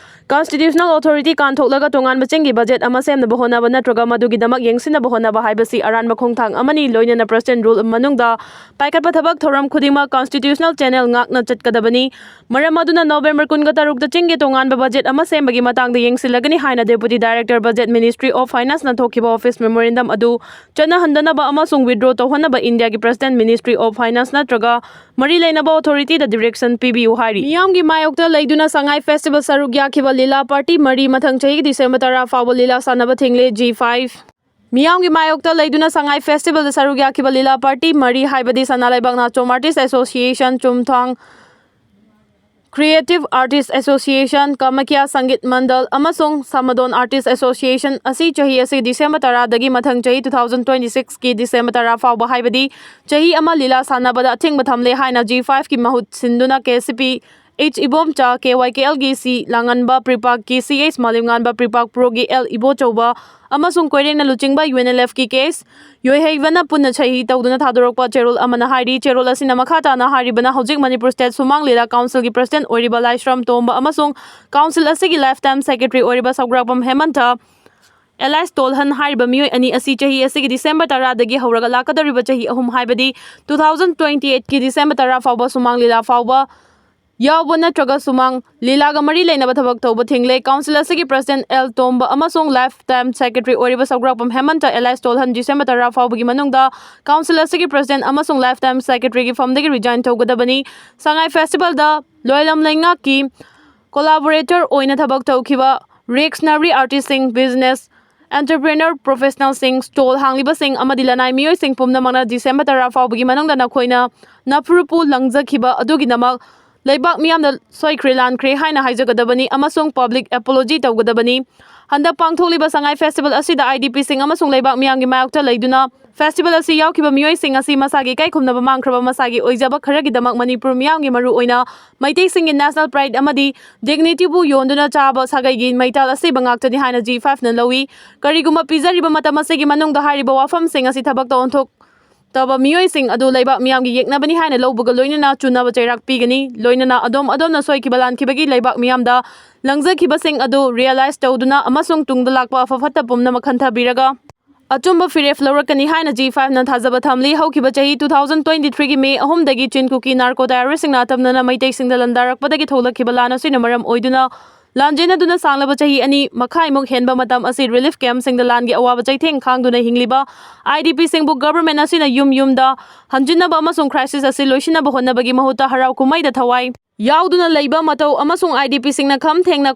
Constitutional authority ꯀꯥꯟꯊꯣꯛꯂꯒ ꯇꯣꯉꯥꯟꯕ ꯆꯤꯡꯒꯤ budget ꯑꯃ ꯁꯦꯝꯅꯕ ꯍꯣꯠꯅꯕ ꯅꯠꯇ꯭ꯔꯒ ꯃꯗꯨꯒꯤꯗꯃꯛ ꯌꯦꯡꯁꯤꯟꯅꯕ ꯍꯣꯠꯅꯕ ꯍꯥꯏꯕꯁꯤ ꯑꯔꯥꯟꯕ ꯈꯣꯡꯊꯥꯡ ꯑꯃꯅꯤ꯫ ꯂꯣꯏꯅꯅ President Rule ꯃꯅꯨꯡꯗ ꯄꯥꯏꯈꯠꯄ ꯊꯕꯛ ꯊꯧꯔꯝ ꯈꯨꯗꯤꯡꯃꯛ constitutional channel ꯉꯥꯛꯅ ꯆꯠꯀꯗꯕꯅꯤ꯫ ꯃꯔꯝ ꯑꯗꯨꯅ November ꯀꯨꯟꯒ ꯇꯔꯨꯛꯇ ꯆꯤꯡꯒꯤ ꯇꯣꯉꯥꯟꯕ budget ꯑꯃ ꯁꯦꯝꯕꯒꯤ ꯃꯇꯥꯡꯗ ꯌꯦꯡꯁꯤꯜꯂꯒꯅꯤ ꯍꯥꯏꯅ Deputy Director Budget, Ministry of Finance ꯅ ꯊꯣꯛꯈꯤꯕ office memorandum ꯑꯗꯨ ꯆꯠꯅꯍꯟꯗꯅꯕ ꯑꯃꯁꯨꯡ withdraw ꯇꯧꯍꯟꯅꯕ ꯏꯟꯗꯤꯌꯥꯒꯤ President, Ministry of Finance ꯅꯠꯇ꯭ꯔꯒ ꯃꯔꯤ ꯂꯩꯅꯕ authority ꯗ direction ꯄꯤꯕꯤꯌꯨ ꯍꯥꯏꯔꯤ꯫ ꯃꯤꯌꯥꯝꯒꯤ ꯃꯥꯌꯣꯛꯇ ꯂꯩꯗꯨꯅ ꯁꯉꯥꯏ festival ꯁꯔꯨꯛ ꯌꯥꯈꯤꯕ ꯂꯤꯂꯥ party ꯃꯔꯤ ꯃꯊꯪ ꯆꯍꯤꯒꯤ December ꯇꯔꯥ ꯐꯥꯎꯕ ꯂꯤꯂꯥ ꯁꯥꯟꯅꯕ ꯊꯤꯡꯂꯦ꯫ G five ꯃꯤꯌꯥꯝꯒꯤ ꯃꯥꯌꯣꯛꯇ ꯂꯩꯗꯨꯅ ꯁꯉꯥꯏ ꯐꯦꯁꯇꯤꯚꯦꯜꯗ ꯁꯔꯨꯛ ꯌꯥꯈꯤꯕ ꯂꯤꯂꯥ ꯄꯥꯔꯇꯤ ꯃꯔꯤ, ꯍꯥꯏꯕꯗꯤ Sana Leibak Nachom artists association, Chumthang creative artists association, Kamakhya Sangeet Mandal ꯑꯃꯁꯨꯡ ꯁꯃꯥꯗꯣꯟ ꯑꯥꯔꯇꯤꯁ ꯑꯦꯁꯣꯁꯤꯌꯦꯁꯟ ꯑꯁꯤ ꯆꯍꯤ ꯑꯁꯤꯒꯤ ꯗꯤꯁꯦꯝꯕꯔ ꯇꯔꯥꯗꯒꯤ ꯃꯊꯪ ꯆꯍꯤ two thousand twenty sixꯀꯤ ꯗꯤꯁꯦꯝꯕꯔ ꯇꯔꯥ ꯐꯥꯎꯕ, ꯍꯥꯏꯕꯗꯤ ꯆꯍꯤ ꯑꯃ ꯂꯤꯂꯥ ꯁꯥꯟꯅꯕꯗ ꯑꯊꯤꯡꯕ ꯊꯝꯂꯦ ꯍꯥꯏꯅ G fiveꯀꯤ ꯃꯍꯨꯠ ꯁꯤꯟꯗꯨꯅ K C P H Ibomcha, K Y K Lꯒꯤ C ꯂꯥꯡꯉꯟꯕ, ꯄ꯭ꯔꯤꯄꯥꯛꯀꯤ C H ꯃꯥꯂꯦꯝꯉꯥꯟꯕ, ꯄ꯭ꯔꯤꯄꯥꯛ ꯄ꯭ꯔꯣꯒꯤ L Ibochouba ꯑꯃꯁꯨꯡ ꯀꯣꯏꯔꯦꯡꯅ ꯂꯨꯆꯤꯡꯕ U N L Fꯀꯤ K S ꯌꯣꯏꯍꯩꯕꯅ ꯄꯨꯟꯅ ꯁꯍꯤ ꯇꯧꯗꯨꯅ ꯊꯥꯗꯣꯔꯛꯄ ꯆꯦꯔꯣꯜ ꯑꯃꯅ ꯍꯥꯏꯔꯤ꯫ ꯆꯦꯔꯣꯜ ꯑꯁꯤꯅ ꯃꯈꯥ ꯇꯥꯅ ꯍꯥꯏꯔꯤꯕꯅ, ꯍꯧꯖꯤꯛ ꯃꯅꯤꯄꯨꯔ ꯁ꯭ꯇꯦꯠ ꯁꯨꯃꯥꯡ ꯂꯤꯂꯥ ꯀꯥꯎꯟꯁꯤꯜꯒꯤ ꯄ꯭ꯔꯁꯤꯗꯦꯟꯠ ꯑꯣꯏꯔꯤꯕ ꯂꯥꯏꯁ꯭ꯔꯝ ꯇꯣꯝꯕ ꯑꯃꯁꯨꯡ ꯀꯥꯎꯟꯁꯤꯜ ꯑꯁꯤꯒꯤ ꯂꯥꯏꯐ ꯇꯥꯏꯝ ꯁꯦꯀ꯭ꯔꯦꯇꯔꯤ ꯑꯣꯏꯔꯤꯕ ꯁꯧꯒ꯭ꯔꯥꯛꯄꯝ ꯍꯦꯃꯟꯊ ꯑꯦꯂꯥꯏꯁ ꯇꯣꯜꯍꯟ ꯍꯥꯏꯔꯤꯕ ꯃꯤꯑꯣꯏ ꯑꯅꯤ ꯑꯁꯤ ꯆꯍꯤ ꯑꯁꯤꯒꯤ ꯗꯤꯁꯦꯝꯕꯔ ꯇꯔꯥꯗꯒꯤ ꯍꯧꯔꯒ ꯂꯥꯛꯀꯗꯧꯔꯤꯕ ꯆꯍꯤ ꯑꯍꯨꯝ, ꯍꯥꯏꯕꯗꯤ two thousand twenty eightꯀꯤ ꯗꯤꯁꯦꯝꯕꯔ ꯇꯔꯥ ꯐꯥꯎꯕ ꯁꯨꯃꯥꯡ ꯂꯤꯂꯥ ꯐꯥꯎꯕ ꯌꯥꯎꯕ ꯅꯠꯇ꯭ꯔꯒ ꯁꯨꯃꯥꯡ ꯂꯤꯂꯥꯒ ꯃꯔꯤ ꯂꯩꯅꯕ ꯊꯕꯛ ꯇꯧꯕ ꯊꯤꯡꯂꯦ꯫ ꯀꯥꯎꯟꯁꯤꯜ ꯑꯁꯤꯒꯤ ꯄ꯭ꯔꯁꯤꯗꯦꯟꯠ ꯑꯦꯜ ꯇꯣꯝꯕ ꯑꯃꯁꯨꯡ ꯂꯥꯏꯐ ꯇꯥꯏꯝ ꯁꯦꯀ꯭ꯔꯦꯇꯔꯤ ꯑꯣꯏꯔꯤꯕ ꯁꯧꯒ꯭ꯔꯥꯛꯄꯝ ꯍꯦꯃꯟꯊ ꯑꯦꯂꯥꯏꯁ ꯇꯣꯜꯍꯟ ꯗꯤꯁꯦꯝꯕꯔ ꯇꯔꯥ ꯐꯥꯎꯕꯒꯤ ꯃꯅꯨꯡꯗ ꯀꯥꯎꯟꯁꯤꯜ ꯑꯁꯤꯒꯤ ꯄ꯭ꯔꯁꯤꯗꯦꯟꯠ ꯑꯃꯁꯨꯡ ꯂꯥꯏꯐ ꯇꯥꯏꯝ ꯁꯦꯀ꯭ꯔꯦꯇꯔꯤꯒꯤ ꯐꯝꯗꯒꯤ ꯔꯤꯖꯥꯏꯟ ꯇꯧꯒꯗꯕꯅꯤ꯫ ꯁꯉꯥꯏ ꯐꯦꯁꯇꯤꯚꯦꯜꯗ ꯂꯣꯏꯂꯝ ꯂꯩꯉꯥꯛꯀꯤ ꯀꯣꯂꯥꯕꯣꯔꯦꯇꯔ ꯑꯣꯏꯅ ꯊꯕꯛ ꯇꯧꯈꯤꯕ ꯔꯤꯑꯦꯛꯁꯅꯔꯤ ꯑꯥꯔꯇꯤꯁꯁꯤꯡ, ꯕꯤꯖꯤꯅꯦꯁ ꯑꯦꯟꯇꯔꯄ꯭ꯔꯦꯅꯔ ꯄ꯭ꯔꯣꯐꯦꯁꯅꯦꯜꯁꯤꯡ, ꯁ꯭ꯇꯣꯜ ꯍꯥꯡꯂꯤꯕꯁꯤꯡ ꯑꯃꯗꯤ ꯂꯅꯥꯏ ꯃꯤꯑꯣꯏꯁꯤꯡ ꯄꯨꯝꯅꯃꯛꯅ ꯗꯤꯁꯦꯝꯕꯔ ꯇꯔꯥ ꯐꯥꯎꯕꯒꯤ ꯃꯅꯨꯡꯗ ꯅꯈꯣꯏꯅ ꯅꯐꯨꯔꯨꯞꯄꯨ ꯂꯪꯖꯈꯤꯕ ꯑꯗꯨꯒꯤꯗꯃꯛ ꯂꯩꯕꯥꯛ ꯃꯤꯌꯥꯝꯗ ꯁꯣꯏꯈ꯭ꯔꯦ ꯂꯥꯟꯈ꯭ꯔꯦ ꯍꯥꯏꯅ ꯍꯥꯏꯖꯒꯗꯕꯅꯤ ꯑꯃꯁꯨꯡ ꯄꯕ꯭ꯂꯤꯛ ꯑꯦꯄꯣꯂꯣꯖꯤ ꯇꯧꯒꯗꯕꯅꯤ꯫ ꯍꯟꯗꯛ ꯄꯥꯡꯊꯣꯛꯂꯤꯕ ꯁꯉꯥꯏ ꯐꯦꯁꯇꯤꯚꯦꯜ ꯑꯁꯤꯗ IDPꯁꯤꯡ ꯑꯃꯁꯨꯡ ꯂꯩꯕꯥꯛ ꯃꯤꯌꯥꯝꯒꯤ ꯃꯥꯌꯣꯛꯇ ꯂꯩꯗꯨꯅ ꯐꯦꯁꯇꯤꯚꯦꯜ ꯑꯁꯤ ꯌꯥꯎꯈꯤꯕ ꯃꯤꯑꯣꯏꯁꯤꯡ ꯑꯁꯤ ꯃꯁꯥꯒꯤ ꯏꯀꯥꯏ ꯈꯨꯝꯅꯕ ꯃꯥꯡꯈ꯭ꯔꯕ ꯃꯁꯥꯒꯤ ꯑꯣꯏꯖꯕ ꯈꯔꯒꯤꯗꯃꯛ ꯃꯅꯤꯄꯨꯔ ꯃꯤꯌꯥꯝꯒꯤ, ꯃꯔꯨꯑꯣꯏꯅ ꯃꯩꯇꯩꯁꯤꯡꯒꯤ ꯅꯦꯁꯅꯦꯜ ꯄ꯭ꯔꯥꯏꯗ ꯑꯃꯗꯤ ꯗꯤꯒꯅꯤꯇꯤꯕꯨ ꯌꯣꯟꯗꯨꯅ ꯆꯥꯕ ꯁꯥꯒꯩꯒꯤ ꯃꯩꯇꯥꯜ ꯑꯁꯤꯕ ꯉꯥꯛꯇꯅꯤ ꯍꯥꯏꯅ G fiveꯅ ꯂꯧꯏ꯫ ꯀꯔꯤꯒꯨꯝꯕ ꯄꯤꯖꯔꯤꯕ ꯃꯇꯝ ꯑꯁꯤꯒꯤ ꯃꯅꯨꯡꯗ ꯍꯥꯏꯔꯤꯕ ꯋꯥꯐꯝꯁꯤꯡ ꯑꯁꯤ ꯊꯕꯛꯇ ꯑꯣꯟꯊꯣꯛꯇꯕ ꯃꯤꯑꯣꯏꯁꯤꯡ ꯑꯗꯨ ꯂꯩꯕꯥꯛ ꯃꯤꯌꯥꯝꯒꯤ ꯌꯦꯛꯅꯕꯅꯤ ꯍꯥꯏꯅ ꯂꯧꯕꯒ ꯂꯣꯏꯅꯅ ꯆꯨꯅꯕ ꯆꯩꯔꯥꯛ ꯄꯤꯒꯅꯤ꯫ ꯂꯣꯏꯅꯅ ꯑꯗꯣꯝ ꯑꯗꯣꯝꯅ ꯁꯣꯏꯈꯤꯕ ꯂꯥꯟꯈꯤꯕꯒꯤ ꯂꯩꯕꯥꯛ ꯃꯤꯌꯥꯝꯗ ꯂꯪꯖꯈꯤꯕꯁꯤꯡ ꯑꯗꯨ ꯔꯤꯌꯦꯂꯥꯏꯖ ꯇꯧꯗꯨꯅ ꯑꯃꯁꯨꯡ ꯇꯨꯡꯗ ꯂꯥꯛꯄ ꯑꯐ ꯐꯠꯇ ꯄꯨꯝꯅꯃꯛ ꯈꯟꯊꯕꯤꯔꯒ ꯑꯆꯨꯝꯕ ꯐꯤꯔꯦꯞ ꯂꯧꯔꯛꯀꯅꯤ ꯍꯥꯏꯅ G fiveꯅ ꯊꯥꯖꯕ ꯊꯝꯂꯤ꯫ ꯍꯧꯈꯤꯕ ꯆꯍꯤ two thousand twenty threeꯒꯤ ꯃꯦ ꯑꯍꯨꯝꯗꯒꯤ ꯆꯤꯟ ꯀꯨꯀꯤ ꯅꯥꯔꯀꯣ ꯇꯦꯔꯣꯔꯤꯁꯁꯤꯡꯅ ꯑꯇꯝꯅꯅ ꯃꯩꯇꯩꯁꯤꯡꯗ ꯂꯥꯟꯗꯥꯔꯛꯄꯗꯒꯤ ꯊꯣꯛꯂꯛꯈꯤꯕ ꯂꯥꯟ ꯑꯁꯤꯅ ꯃꯔꯝ ꯑꯣꯏꯗꯨꯅ ꯂꯥꯟꯖꯦꯟꯅꯗꯨꯅ ꯁꯥꯡꯂꯕ ꯆꯍꯤ ꯑꯅꯤ ꯃꯈꯥꯏꯃꯨꯛ ꯍꯦꯟꯕ ꯃꯇꯝ ꯑꯁꯤ ꯔꯤꯂꯤꯐ ꯀꯦꯝꯞꯁꯤꯡꯗ ꯂꯥꯟꯒꯤ ꯑꯋꯥꯕ ꯆꯩꯊꯦꯡ ꯈꯥꯡꯗꯨꯅ ꯍꯤꯡꯂꯤꯕ IDPꯁꯤꯡꯕꯨ ꯒꯚꯔꯟꯃꯦꯟꯠ ꯑꯁꯤꯅ ꯌꯨꯝ ꯌꯨꯝꯗ ꯍꯟꯖꯤꯟꯅꯕ ꯑꯃꯁꯨꯡ ꯀ꯭ꯔꯥꯏꯁꯤꯁ ꯑꯁꯤ ꯂꯣꯏꯁꯤꯟꯅꯕ ꯍꯣꯠꯅꯕꯒꯤ ꯃꯍꯨꯠꯇ ꯍꯔꯥꯎ ꯀꯨꯝꯍꯩꯗ ꯊꯋꯥꯏ ꯌꯥꯎꯗꯨꯅ ꯂꯩꯕ ꯃꯇꯧ ꯑꯃꯁꯨꯡ IDPꯁꯤꯡꯅ ꯈꯝ ꯊꯦꯡꯅ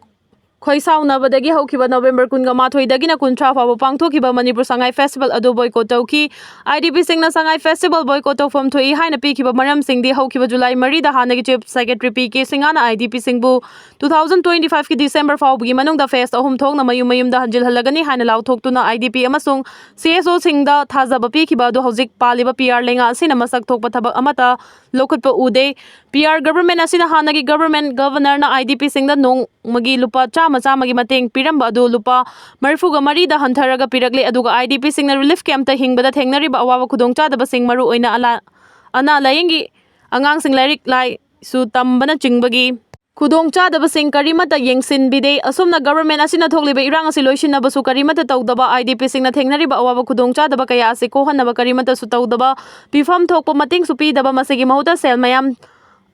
ꯈꯣꯏꯁꯥꯎꯅꯕꯗꯒꯤ ꯍꯧꯈꯤꯕ ꯅꯕꯦꯝꯕꯔ ꯀꯨꯟꯒ ꯃꯥꯊꯣꯏꯗꯒꯤꯅ ꯀꯨꯟꯊ꯭ꯔꯥ ꯐꯥꯎꯕ ꯄꯥꯡꯊꯣꯛꯈꯤꯕ ꯃꯅꯤꯄꯨꯔ ꯁꯉꯥꯏ ꯐꯦꯁꯇꯤꯚꯦꯜ ꯑꯗꯨ ꯕꯣꯏꯀꯣꯠ ꯇꯧꯈꯤ꯫ I D ꯄꯤꯁꯤꯡꯅ Sangai festival boycott ꯇꯧꯐꯝ ꯊꯣꯛꯏ ꯍꯥꯏꯅ ꯄꯤꯈꯤꯕ ꯃꯔꯝꯁꯤꯡꯗꯤ ꯍꯧꯈꯤꯕ ꯖꯨꯂꯥꯏ ꯃꯔꯤꯗ ꯍꯥꯟꯅꯒꯤ ꯆꯤꯐ ꯁꯦꯀ꯭ꯔꯦꯇꯔꯤ ꯄꯤ ꯀꯦ ꯁꯤꯡꯍꯅ ꯑꯥꯏ ꯗꯤ ꯄꯤꯁꯤꯡꯕꯨ ꯇꯨ ꯊꯥꯎꯖꯟ ꯇ꯭ꯋꯦꯟꯇꯤ ꯐꯥꯏꯚꯀꯤ ꯗꯤꯁꯦꯝꯕꯔ ꯐꯥꯎꯕꯒꯤ ꯃꯅꯨꯡꯗ ꯐꯦꯁ ꯑꯍꯨꯝ ꯊꯣꯛꯅ ꯃꯌꯨꯝ ꯃꯌꯨꯝꯗ ꯍꯟꯖꯤꯜꯍꯜꯂꯒꯅꯤ ꯍꯥꯏꯅ ꯂꯥꯎꯊꯣꯛꯇꯨꯅ ꯑꯥꯏ ꯗꯤ ꯄꯤ ꯑꯃꯁꯨꯡ ꯁꯤ ꯑꯦꯁ ꯑꯣꯁꯤꯡꯗ ꯊꯥꯖꯕ ꯄꯤꯈꯤꯕ ꯑꯗꯨ ꯍꯧꯖꯤꯛ ꯄꯥꯜꯂꯤꯕ ꯄꯤ ꯑꯥꯔ ꯂꯩꯉꯥꯛ ꯑꯁꯤꯅ ꯃꯁꯛ ꯊꯣꯛꯄ ꯊꯕꯛ ꯑꯃꯠꯇ ꯂꯧꯈꯠꯄ ꯎꯗꯦ꯫ ꯄꯤ ꯑꯥꯔ ꯒꯚꯔꯟꯃꯦꯟꯠ ꯑꯁꯤꯅ ꯍꯥꯟꯅꯒꯤ ꯒꯚꯔꯟꯃꯦꯟꯠ ꯒꯚꯔꯅꯔꯅ ꯑꯥꯏ ꯗꯤ ꯄꯤꯁꯤꯡꯗ ꯅꯣꯡꯃꯒꯤ ꯂꯨꯄꯥ ꯆꯥꯝꯃ ꯆꯥꯝꯃꯒꯤ ꯃꯇꯦꯡ ꯄꯤꯔꯝꯕ ꯑꯗꯨ ꯂꯨꯄꯥ ꯃꯔꯤꯐꯨꯒ ꯃꯔꯤꯗ ꯍꯟꯊꯔꯒ ꯄꯤꯔꯛꯂꯦ꯫ ꯑꯗꯨꯒ ꯑꯥꯏ ꯗꯤ ꯄꯤꯁꯤꯡꯅ ꯔꯤꯂꯤꯐ ꯀꯦꯝꯞꯇ ꯍꯤꯡꯕꯗ ꯊꯦꯡꯅꯔꯤꯕ ꯑꯋꯥꯕ ꯈꯨꯗꯣꯡꯆꯥꯗꯕꯁꯤꯡ, ꯃꯔꯨꯑꯣꯏꯅ ꯑꯂꯥ-, ꯑꯅꯥ ꯂꯥꯌꯦꯡꯒꯤ ꯑꯉꯥꯡꯁꯤꯡ ꯂꯥꯏꯔꯤꯛ ꯂꯥꯏꯁꯨ ꯇꯝꯕꯅꯆꯤꯡꯕꯒꯤ ꯈꯨꯗꯣꯡꯆꯥꯗꯕꯁꯤꯡ ꯀꯔꯤꯃꯠꯇ ꯌꯦꯡꯁꯤꯟꯕꯤꯗꯦ꯫ ꯑꯁꯨꯝꯅ ꯒꯚꯔꯟꯃꯦꯟꯠ ꯑꯁꯤꯅ ꯊꯣꯛꯂꯤꯕ ꯏꯔꯥꯡ ꯑꯁꯤ ꯂꯣꯏꯁꯤꯟꯅꯕꯁꯨ ꯀꯔꯤꯃꯠꯇ ꯇꯧꯗꯕ, ꯑꯥꯏ ꯗꯤ ꯄꯤꯁꯤꯡꯅ ꯊꯦꯡꯅꯔꯤꯕ ꯑꯋꯥꯕ ꯈꯨꯗꯣꯡꯆꯥꯗꯕ ꯀꯌꯥ ꯑꯁꯤ ꯀꯣꯛꯍꯟꯅꯕ ꯀꯔꯤꯃꯠꯇꯁꯨ ꯇꯧꯗꯕ, ꯄꯤꯐꯝ ꯊꯣꯛꯄ ꯃꯇꯦꯡꯁꯨ ꯄꯤꯗꯕ, ꯃꯁꯤꯒꯤ ꯃꯍꯨꯠꯇ ꯁꯦꯜ ꯃꯌꯥꯝ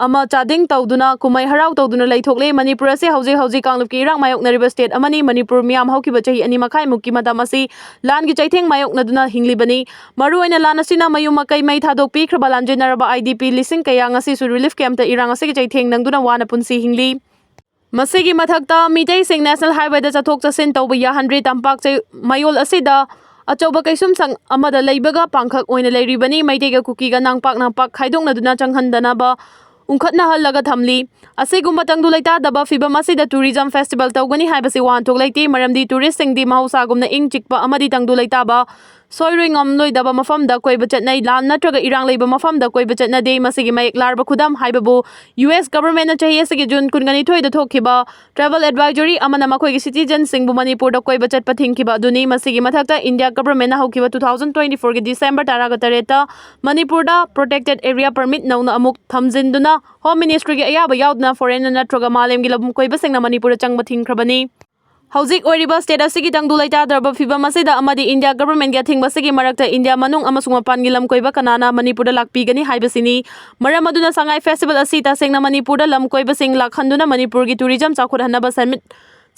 ꯑꯃ ꯆꯥꯗꯤꯡ ꯇꯧꯗꯨꯅ ꯀꯨꯝꯍꯩ ꯍꯔꯥꯎ ꯇꯧꯗꯨꯅ ꯂꯩꯊꯣꯛꯂꯦ꯫ ꯃꯅꯤꯄꯨꯔ ꯑꯁꯤ ꯍꯧꯖꯤꯛ ꯍꯧꯖꯤꯛ ꯀꯥꯡꯂꯨꯞꯀꯤ ꯏꯔꯥꯡ ꯃꯥꯌꯣꯛꯅꯔꯤꯕ ꯁ꯭ꯇꯦꯠ ꯑꯃꯅꯤ꯫ ꯃꯅꯤꯄꯨꯔ ꯃꯤꯌꯥꯝ ꯍꯧꯈꯤꯕ ꯆꯍꯤ ꯑꯅꯤ ꯃꯈꯥꯏꯃꯨꯛꯀꯤ ꯃꯇꯝ ꯑꯁꯤ ꯂꯥꯟꯒꯤ ꯆꯩꯊꯦꯡ ꯃꯥꯌꯣꯛꯅꯗꯨꯅ ꯍꯤꯡꯂꯤꯕꯅꯤ꯫ ꯃꯔꯨꯑꯣꯏꯅ ꯂꯥꯟ ꯑꯁꯤꯅ ꯃꯌꯨꯝ ꯃꯀꯩ ꯃꯩ ꯊꯥꯗꯣꯛꯄꯤꯈ꯭ꯔꯕ ꯂꯥꯟꯖꯦꯟꯅꯔꯕ ꯑꯥꯏ ꯗꯤ ꯄꯤ ꯂꯤꯁꯤꯡ ꯀꯌꯥ ꯉꯁꯤꯁꯨ ꯔꯤꯂꯤꯐ ꯀꯦꯝꯞꯇ ꯏꯔꯥꯡ ꯑꯁꯤꯒꯤ ꯆꯩꯊꯦꯡ ꯅꯪꯗꯨꯅ ꯋꯥꯅ ꯄꯨꯟꯁꯤ ꯍꯤꯡꯂꯤ꯫ ꯃꯁꯤꯒꯤ ꯃꯊꯛꯇ ꯃꯤꯇꯩꯁꯤꯡ ꯅꯦꯁꯅꯦꯜ ꯍꯥꯏꯋꯦꯗ ꯆꯠꯊꯣꯛ ꯆꯠꯁꯤꯟ ꯇꯧꯕ ꯌꯥꯍꯟꯗ꯭ꯔꯤ꯫ ꯇꯝꯄꯥꯛ ꯆꯩ-, ꯃꯌꯣꯜ ꯑꯁꯤꯗ ꯑꯆꯧꯕ ꯀꯩꯁꯨꯝꯁꯪ ꯑꯃꯗ ꯂꯩꯕꯒ ꯄꯥꯡꯈꯛ ꯑꯣꯏꯅ ꯂꯩꯔꯤꯕꯅꯤ꯫ ꯃꯩꯇꯩꯒ ꯀꯨꯀꯤꯒ ꯅꯥꯡꯄꯥꯛ ꯅꯥꯡꯄꯥꯛ ꯈꯥꯏꯗꯣꯛꯅꯗꯨꯅ ꯆꯪꯍꯟꯗꯅꯕ ꯎꯪꯈꯠꯅꯍꯜꯂꯒ ꯊꯝꯂꯤ꯫ ꯑꯁꯤꯒꯨꯝꯕ ꯇꯪꯗꯨ ꯂꯩꯇꯥꯗꯕ ꯐꯤꯕꯝ ꯑꯁꯤꯗ ꯇꯨꯔꯤꯖꯝ ꯐꯦꯁꯇꯤꯚꯦꯜ ꯇꯧꯒꯅꯤ ꯍꯥꯏꯕꯁꯤ ꯋꯥꯍꯟꯊꯣꯛ ꯂꯩꯇꯦ, ꯃꯔꯝꯗꯤ ꯇꯨꯔꯤꯁꯁꯤꯡꯗꯤ ꯃꯍꯧꯁꯥꯒꯨꯝꯅ ꯏꯪ ꯆꯤꯛꯄ ꯑꯃꯗꯤ ꯇꯪꯗꯨ ꯂꯩꯇꯥꯕ ꯁꯣꯏꯔꯣꯏ ꯉꯝꯂꯣꯏꯗꯕ ꯃꯐꯝꯗ ꯀꯣꯏꯕ ꯆꯠꯅꯩ꯫ ꯂꯥꯟ ꯅꯠꯇ꯭ꯔꯒ ꯏꯔꯥꯡ ꯂꯩꯕ ꯃꯐꯝꯗ ꯀꯣꯏꯕ ꯆꯠꯅꯗꯦ꯫ ꯃꯁꯤꯒꯤ ꯃꯌꯦꯛ ꯂꯥꯔꯕ ꯈꯨꯗꯝ ꯍꯥꯏꯕꯕꯨ ꯌꯨ ꯑꯦꯁ ꯒꯚꯔꯟꯃꯦꯟꯠꯅ ꯆꯍꯤ ꯑꯁꯤꯒꯤ ꯖꯨꯟ ꯀꯨꯟꯒ ꯅꯤꯊꯣꯏꯗ ꯊꯣꯛꯈꯤꯕ ꯇ꯭ꯔꯥꯚꯦꯜ ꯑꯦꯗꯚꯥꯏꯖꯔꯤ ꯑꯃꯅ ꯃꯈꯣꯏꯒꯤ ꯁꯤꯇꯤꯖꯟꯁꯤꯡꯕꯨ ꯃꯅꯤꯄꯨꯔꯗ ꯀꯣꯏꯕ ꯆꯠꯄ ꯊꯤꯡꯈꯤꯕ ꯑꯗꯨꯅꯤ꯫ ꯃꯁꯤꯒꯤ ꯃꯊꯛꯇ ꯏꯟꯗꯤꯌꯥ ꯒꯚꯔꯟꯃꯦꯟꯠꯅ ꯍꯧꯈꯤꯕ ꯇꯨ ꯊꯥꯎꯖꯟ ꯇ꯭ꯋꯦꯟꯇꯤ ꯐꯣꯔꯒꯤ ꯗꯤꯁꯦꯝꯕꯔ ꯇꯔꯥꯒ ꯇꯔꯦꯠꯇ ꯃꯅꯤꯄꯨꯔꯗ ꯄ꯭ꯔꯣꯇꯦꯛꯇꯦꯗ ꯑꯦꯔꯤꯌꯥ ꯄꯔꯃꯤꯠ ꯅꯧꯅ ꯑꯃꯨꯛ ꯊꯝꯖꯤꯟꯗꯨꯅ ꯍꯣꯝ ꯃꯤꯅꯤꯁꯇ꯭ꯔꯤꯒꯤ ꯑꯌꯥꯕ ꯌꯥꯎꯗꯅ ꯐꯣꯔꯦꯟꯅꯔ ꯅꯠꯇ꯭ꯔꯒ ꯃꯥꯂꯦꯝꯒꯤ ꯂꯝ ꯀꯣꯏꯕꯁꯤꯡꯅ ꯃꯅꯤꯄꯨꯔꯗ ꯆꯪꯕ ꯊꯤꯡꯈ꯭ꯔꯕꯅꯤ꯫ ꯍꯧꯖꯤꯛ ꯑꯣꯏꯔꯤꯕ ꯁ꯭ꯇꯦꯠ ꯑꯁꯤꯒꯤ ꯇꯪꯗꯨ ꯂꯩꯇꯥꯗ꯭ꯔꯕ ꯐꯤꯕꯝ ꯑꯁꯤꯗ ꯑꯃꯗꯤ ꯏꯟꯗꯤꯌꯥ ꯒꯚꯔꯟꯃꯦꯟꯠꯀꯤ ꯑꯊꯤꯡꯕꯁꯤꯒꯤ ꯃꯔꯛꯇ ꯏꯟꯗꯤꯌꯥ ꯃꯅꯨꯡ ꯑꯃꯁꯨꯡ ꯃꯄꯥꯟꯒꯤ ꯂꯝ ꯀꯣꯏꯕ ꯀꯅꯥꯅ ꯃꯅꯤꯄꯨꯔꯗ ꯂꯥꯛꯄꯤꯒꯅꯤ ꯍꯥꯏꯕꯁꯤꯅꯤ꯫ ꯃꯔꯝ ꯑꯗꯨꯅ ꯁꯉꯥꯏ ꯐꯦꯁꯇꯤꯚꯦꯜ ꯑꯁꯤ ꯇꯁꯦꯡꯅ ꯃꯅꯤꯄꯨꯔꯗ ꯂꯝ ꯀꯣꯏꯕꯁꯤꯡ ꯂꯥꯛꯍꯟꯗꯨꯅ ꯃꯅꯤꯄꯨꯔꯒꯤ ꯇꯨꯔꯤꯖꯝ ꯆꯥꯎꯈꯠꯍꯟꯅꯕ ꯁꯦꯟꯃꯤꯠ-,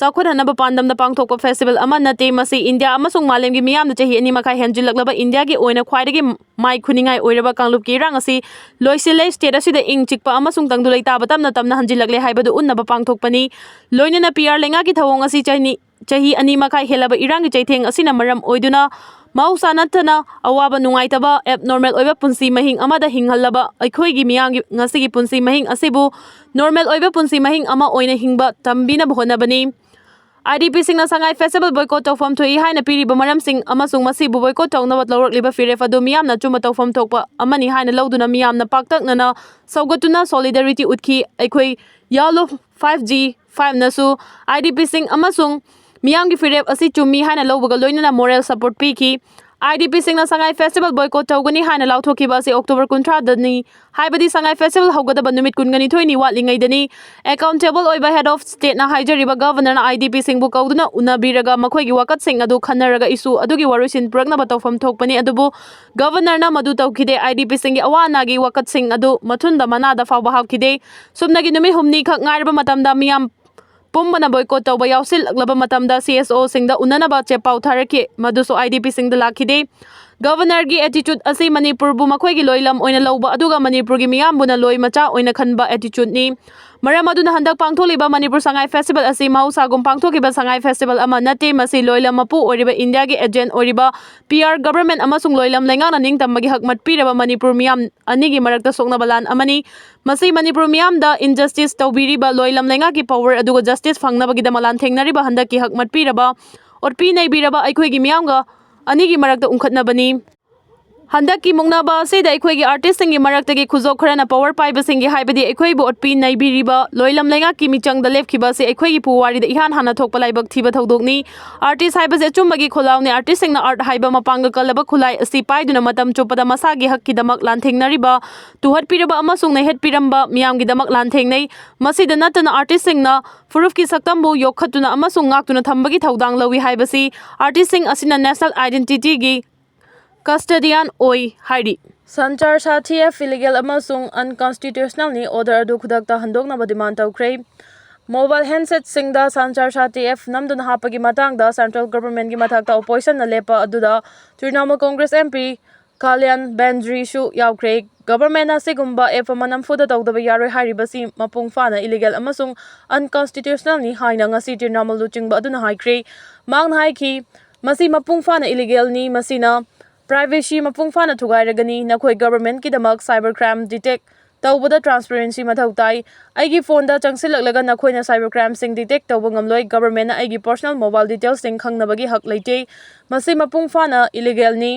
ꯆꯥꯎꯈꯠꯍꯟꯅꯕ ꯄꯥꯟꯗꯝꯗ ꯄꯥꯡꯊꯣꯛꯄ festival ꯑꯃ ꯅꯠꯇꯦ꯫ ꯃꯁꯤ ꯏꯟꯗꯤꯌꯥ ꯑꯃꯁꯨꯡ ꯃꯥꯂꯦꯝꯒꯤ ꯃꯤꯌꯥꯝꯅ ꯆꯍꯤ ꯑꯅꯤ ꯃꯈꯥꯏ ꯍꯦꯟꯖꯤꯜꯂꯛꯂꯕ ꯏꯟꯗꯤꯌꯥꯒꯤ ꯑꯣꯏꯅ ꯈ꯭ꯋꯥꯏꯗꯒꯤ ꯃꯥꯏ ꯈꯨꯅꯤꯡꯉꯥꯏ ꯑꯣꯏꯔꯕ ꯀꯥꯡꯂꯨꯞꯀꯤ ꯏꯔꯥꯡ ꯑꯁꯤ ꯂꯣꯏꯁꯤꯜꯂꯦ꯫ State ꯑꯁꯤꯗ ꯏꯪ ꯆꯤꯛꯄ ꯑꯃꯁꯨꯡ ꯇꯪꯗꯨ ꯂꯩꯇꯥꯕ ꯇꯞꯅ ꯇꯞꯅ ꯍꯟꯖꯤꯜꯂꯛꯂꯦ ꯍꯥꯏꯕꯗꯨ ꯎꯠꯅꯕ ꯄꯥꯡꯊꯣꯛꯄꯅꯤ꯫ ꯂꯣꯏꯅꯅ P R ꯂꯩꯉꯥꯛꯀꯤ ꯊꯧꯑꯣꯡ ꯑꯁꯤ ꯆꯍꯤ, ꯆꯍꯤ ꯑꯅꯤ ꯃꯈꯥꯏ ꯍꯦꯜꯂꯕ ꯏꯔꯥꯡꯒꯤ ꯆꯩꯊꯦꯡ ꯑꯁꯤꯅ ꯃꯔꯝ ꯑꯣꯏꯗꯨꯅ ꯃꯍꯧꯁꯥ ꯅꯠꯇꯅ ꯑꯋꯥꯕ ꯅꯨꯡꯉꯥꯏꯇꯕ, abnormal ꯑꯣꯏꯕ ꯄꯨꯟꯁꯤ ꯃꯍꯤꯡ ꯑꯃꯗ ꯍꯤꯡꯍꯜꯂꯕ ꯑꯩꯈꯣꯏꯒꯤ ꯃꯤꯌꯥꯝꯒꯤ ꯉꯁꯤꯒꯤ ꯄꯨꯟꯁꯤ ꯃꯍꯤꯡ ꯑꯁꯤꯕꯨ normal ꯑꯣꯏꯕ ꯄꯨꯟꯁꯤ ꯃꯍꯤꯡ ꯑꯃ ꯑꯣꯏꯅ ꯍꯤꯡꯕ ꯇꯝꯕꯤꯅꯕ ꯍꯣꯠꯅꯕꯅꯤ꯫ IDPꯁꯤꯡꯅ ꯁꯉꯥꯏ festival boycott ꯇꯧꯐꯝ ꯊꯣꯛꯏ ꯍꯥꯏꯅ ꯄꯤꯔꯤꯕ ꯃꯔꯝꯁꯤꯡ ꯑꯃꯁꯨꯡ ꯃꯁꯤꯕꯨ boycott ꯇꯧꯅꯕ ꯂꯧꯔꯛꯂꯤꯕ ꯐꯤꯔꯦꯞ ꯑꯗꯨ ꯃꯤꯌꯥꯝꯅ ꯑꯆꯨꯝꯕ ꯇꯧꯐꯝ ꯊꯣꯛꯄ ꯑꯃꯅꯤ ꯍꯥꯏꯅ ꯂꯧꯗꯨꯅ ꯃꯤꯌꯥꯝꯅ ꯄꯥꯛꯇꯛꯅꯅ ꯁꯧꯒꯠꯇꯨꯅ solidarity ꯎꯠꯈꯤ꯫ ꯑꯩꯈꯣꯏ YALO five G five ꯅꯁꯨ IDPꯁꯤꯡ ꯑꯃꯁꯨꯡ ꯃꯤꯌꯥꯝꯒꯤ ꯐꯤꯔꯦꯞ ꯑꯁꯤ ꯆꯨꯝꯃꯤ ꯍꯥꯏꯅ ꯂꯧꯕꯒ ꯂꯣꯏꯅꯅ moral support ꯄꯤꯈꯤ꯫ IDPꯁꯤꯡꯅ ꯁꯉꯥꯏ festival boycott ꯇꯧꯒꯅꯤ ꯍꯥꯏꯅ ꯂꯥꯎꯊꯣꯛꯈꯤꯕ ꯑꯁꯤ October ꯀꯨꯟꯊ꯭ꯔꯥꯗꯅꯤ, ꯍꯥꯏꯕꯗꯤ ꯁꯉꯥꯏ festival ꯍꯧꯒꯗꯕ ꯅꯨꯃꯤꯠ ꯀꯨꯟꯒꯅꯤꯊꯣꯏꯅꯤ ꯋꯥꯠꯂꯤꯉꯩꯗꯅꯤ꯫ Accountable ꯑꯣꯏꯕ head of stateꯅ ꯍꯥꯏꯖꯔꯤꯕ governorꯅ IDPꯁꯤꯡꯕꯨ ꯀꯧꯗꯨꯅ ꯎꯅꯕꯤꯔꯒ ꯃꯈꯣꯏꯒꯤ ꯋꯥꯀꯠꯁꯤꯡ ꯑꯗꯨ ꯈꯟꯅꯔꯒ issue ꯑꯗꯨꯒꯤ ꯋꯥꯔꯣꯏꯁꯤꯟ ꯄꯨꯔꯛꯅꯕ ꯇꯧꯐꯝ ꯊꯣꯛꯄꯅꯤ, ꯑꯗꯨꯕꯨ governorꯅ ꯃꯗꯨ ꯇꯧꯈꯤꯗꯦ꯫ IDPꯁꯤꯡꯒꯤ ꯑꯋꯥ ꯑꯅꯥꯒꯤ ꯋꯥꯀꯠꯁꯤꯡ ꯑꯗꯨ ꯃꯊꯨꯟꯗ ꯃꯅꯥꯗ ꯐꯥꯎꯕ ꯍꯥꯞꯈꯤꯗꯦ꯫ ꯁꯨꯞꯅꯒꯤ ꯅꯨꯃꯤꯠ ꯍꯨꯝꯅꯤꯈꯛ ꯉꯥꯏꯔꯕ ꯃꯇꯝꯗ ꯃꯤꯌꯥꯝ ꯄꯨꯝꯕꯅ boycott ꯇꯧꯕ ꯌꯥꯎꯁꯤꯜꯂꯛꯂꯕ ꯃꯇꯝꯗ CSOꯁꯤꯡꯗ ꯎꯅꯅꯕ ꯆꯦꯄꯥꯎ ꯊꯥꯔꯛꯈꯤ, ꯃꯗꯨꯁꯨ IDPꯁꯤꯡꯗ ꯂꯥꯛꯈꯤꯗꯦ꯫ Governorꯒꯤ attitude ꯑꯁꯤ ꯃꯅꯤꯄꯨꯔꯕꯨ ꯃꯈꯣꯏꯒꯤ ꯂꯣꯏꯂꯝ ꯑꯣꯏꯅ ꯂꯧꯕ ꯑꯗꯨꯒ ꯃꯅꯤꯄꯨꯔꯒꯤ ꯃꯤꯌꯥꯝꯕꯨꯅ ꯂꯣꯏ ꯃꯆꯥ ꯑꯣꯏꯅ ꯈꯟꯕ attitudeꯅꯤ꯫ ꯃꯔꯝ ꯑꯗꯨꯅ ꯍꯟꯗꯛ ꯄꯥꯡꯊꯣꯛꯂꯤꯕ ꯃꯅꯤꯄꯨꯔ ꯁꯉꯥꯏ festival ꯑꯁꯤ ꯃꯍꯧꯁꯥꯒꯨꯝ ꯄꯥꯡꯊꯣꯛꯈꯤꯕ ꯁꯉꯥꯏ festival ꯑꯃ ꯅꯠꯇꯦ꯫ ꯃꯁꯤ ꯂꯣꯏꯂꯝ ꯃꯄꯨ ꯑꯣꯏꯔꯤꯕ ꯏꯟꯗꯤꯌꯥꯒꯤ agent ꯑꯣꯏꯔꯤꯕ P R government ꯑꯃꯁꯨꯡ ꯂꯣꯏꯂꯝ ꯂꯩꯉꯥꯛꯅ ꯅꯤꯡꯇꯝꯕꯒꯤ ꯍꯛ ꯃꯠꯄꯤꯔꯕ ꯃꯅꯤꯄꯨꯔ ꯃꯤꯌꯥꯝ ꯑꯅꯤꯒꯤ ꯃꯔꯛꯇ ꯁꯣꯛꯅꯕ ꯂꯥꯟ ꯑꯃꯅꯤ꯫ ꯃꯁꯤ ꯃꯅꯤꯄꯨꯔ ꯃꯤꯌꯥꯝꯗ injustice ꯇꯧꯕꯤꯔꯤꯕ ꯂꯣꯏꯂꯝ ꯂꯩꯉꯥꯛꯀꯤ power ꯑꯗꯨꯒ justice ꯐꯪꯅꯕꯒꯤꯗꯃꯛ ꯂꯥꯟꯊꯦꯡꯅꯔꯤꯕ ꯍꯟꯗꯛꯀꯤ ꯍꯛ ꯃꯠꯄꯤꯔꯕ, ꯑꯣꯠꯄꯤ ꯅꯩꯕꯤꯔꯕ ꯑꯩꯈꯣꯏꯒꯤ ꯃꯤꯌꯥꯝꯒ ꯑꯅꯤꯒꯤ ꯃꯔꯛꯇ ꯎꯪꯈꯠꯅꯕꯅꯤ꯫ ꯍꯟꯗꯛꯀꯤ ꯃꯨꯛꯅꯕ ꯑꯁꯤꯗ ꯑꯩꯈꯣꯏꯒꯤ artistꯁꯤꯡꯒꯤ ꯃꯔꯛꯇꯒꯤ ꯈꯨꯖꯣꯞ ꯈꯔꯅ power ꯄꯥꯏꯕꯁꯤꯡꯒꯤ, ꯍꯥꯏꯕꯗꯤ ꯑꯩꯈꯣꯏꯕꯨ ꯑꯣꯠꯄꯤ ꯅꯩꯕꯤꯔꯤꯕ ꯂꯣꯏꯂꯝ ꯂꯩꯉꯥꯛꯀꯤ ꯃꯤꯆꯪꯗ ꯂꯦꯞꯈꯤꯕ ꯑꯁꯤ ꯑꯩꯈꯣꯏꯒꯤ ꯄꯨꯋꯥꯔꯤꯗ ꯏꯍꯥꯟ ꯍꯥꯟꯅ ꯊꯣꯛꯄ ꯂꯥꯏꯕꯛ ꯊꯤꯕ ꯊꯧꯗꯣꯛꯅꯤ꯫ Artist ꯍꯥꯏꯕꯁꯤ ꯑꯆꯨꯝꯕꯒꯤ ꯈꯣꯜꯂꯥꯎꯅꯤ꯫ Artistꯁꯤꯡꯅ art ꯍꯥꯏꯕ ꯃꯄꯥꯡꯒꯜ ꯀꯜꯂꯕ ꯈꯨꯠꯂꯥꯏ ꯑꯁꯤ ꯄꯥꯏꯗꯨꯅ ꯃꯇꯝ ꯆꯨꯞꯄꯗ ꯃꯁꯥꯒꯤ ꯍꯛꯀꯤꯗꯃꯛ ꯂꯥꯟꯊꯦꯡꯅꯔꯤꯕ, ꯇꯨꯍꯠꯄꯤꯔꯕ ꯑꯃꯁꯨꯡ ꯅꯩꯍꯠꯄꯤꯔꯝꯕ ꯃꯤꯌꯥꯝꯒꯤꯗꯃꯛ ꯂꯥꯟꯊꯦꯡꯅꯩ꯫ ꯃꯁꯤꯗ ꯅꯠꯇꯅ artistꯁꯤꯡꯅ ꯐꯨꯔꯨꯞꯀꯤ ꯁꯛꯇꯝꯕꯨ ꯌꯣꯛꯈꯠꯇꯨꯅ ꯑꯃꯁꯨꯡ ꯉꯥꯛꯇꯨꯅ ꯊꯝꯕꯒꯤ ꯊꯧꯗꯥꯡ ꯂꯧꯏ ꯍꯥꯏꯕꯁꯤ artistꯁꯤꯡ ꯑꯁꯤꯅ national identityꯒꯤ custodian ꯑꯣꯏ ꯍꯥꯏꯔꯤ꯫ ꯁꯟꯆꯥꯔ ꯁꯥꯊꯤ F illegal ꯑꯃꯁꯨꯡ unconstitutionalꯅꯤ꯫ Order ꯑꯗꯨ ꯈꯨꯗꯛꯇ ꯍꯟꯗꯣꯛꯅꯕ demand ꯇꯧꯈ꯭ꯔꯦ꯫ Mobile handset ꯁꯤꯡꯗ ꯁꯟꯆꯥꯔ ꯁꯥꯇꯤ app ꯅꯝꯗꯨꯅ ꯍꯥꯞꯄꯒꯤ ꯃꯇꯥꯡꯗ central government ꯀꯤ ꯃꯊꯛꯇ opposition ꯅ ꯂꯦꯞꯄ ꯑꯗꯨꯗ Trinamool Congress M P ꯀꯥꯂꯤꯌꯥꯟ ꯕꯦꯟꯖ꯭ꯔꯤꯁꯨ ꯌꯥꯎꯈ꯭ꯔꯦ꯫ Government ꯅ ꯑꯁꯤꯒꯨꯝꯕ app ꯑꯃ ꯅꯝꯐꯨꯗ ꯇꯧꯗꯕ ꯌꯥꯔꯣꯏ ꯍꯥꯏꯔꯤꯕꯁꯤ ꯃꯄꯨꯡ ꯐꯥꯅ illegal ꯑꯃꯁꯨꯡ unconstitutional ꯅꯤ ꯍꯥꯏꯅ ꯉꯁꯤ ꯇ꯭ꯔꯤꯅꯥꯃꯨꯜ ꯂꯨꯆꯤꯡꯕ ꯑꯗꯨꯅ ꯍꯥꯏꯈ꯭ꯔꯦ꯫ ꯃꯍꯥꯛꯅ ꯍꯥꯏꯈꯤ, "ꯃꯁꯤ ꯃꯄꯨꯡ ꯐꯥꯅ illegal ꯅꯤ, ꯃꯁꯤꯅ privacy ꯃꯄꯨꯡ ꯐꯥꯅ ꯊꯨꯒꯥꯏꯔꯒꯅꯤ꯫ ꯅꯈꯣꯏ government ꯀꯤꯗꯃꯛ cyber crime detect ꯇꯧꯕꯗ transparency ꯃꯊꯧ ꯇꯥꯏ꯫ ꯑꯩꯒꯤ phone ꯗ ꯆꯪꯁꯤꯜꯂꯛꯂꯒ ꯅꯈꯣꯏꯅ cyber crime ꯁꯤꯡ detect ꯇꯧꯕ ꯉꯝꯂꯣꯏ꯫ Government ꯅ ꯑꯩꯒꯤ personal mobile details ꯁꯤꯡ ꯈꯪꯅꯕꯒꯤ ꯍꯛ ꯂꯩꯇꯦ꯫ ꯃꯁꯤ ꯃꯄꯨꯡ ꯐꯥꯅ illegal ꯅꯤ,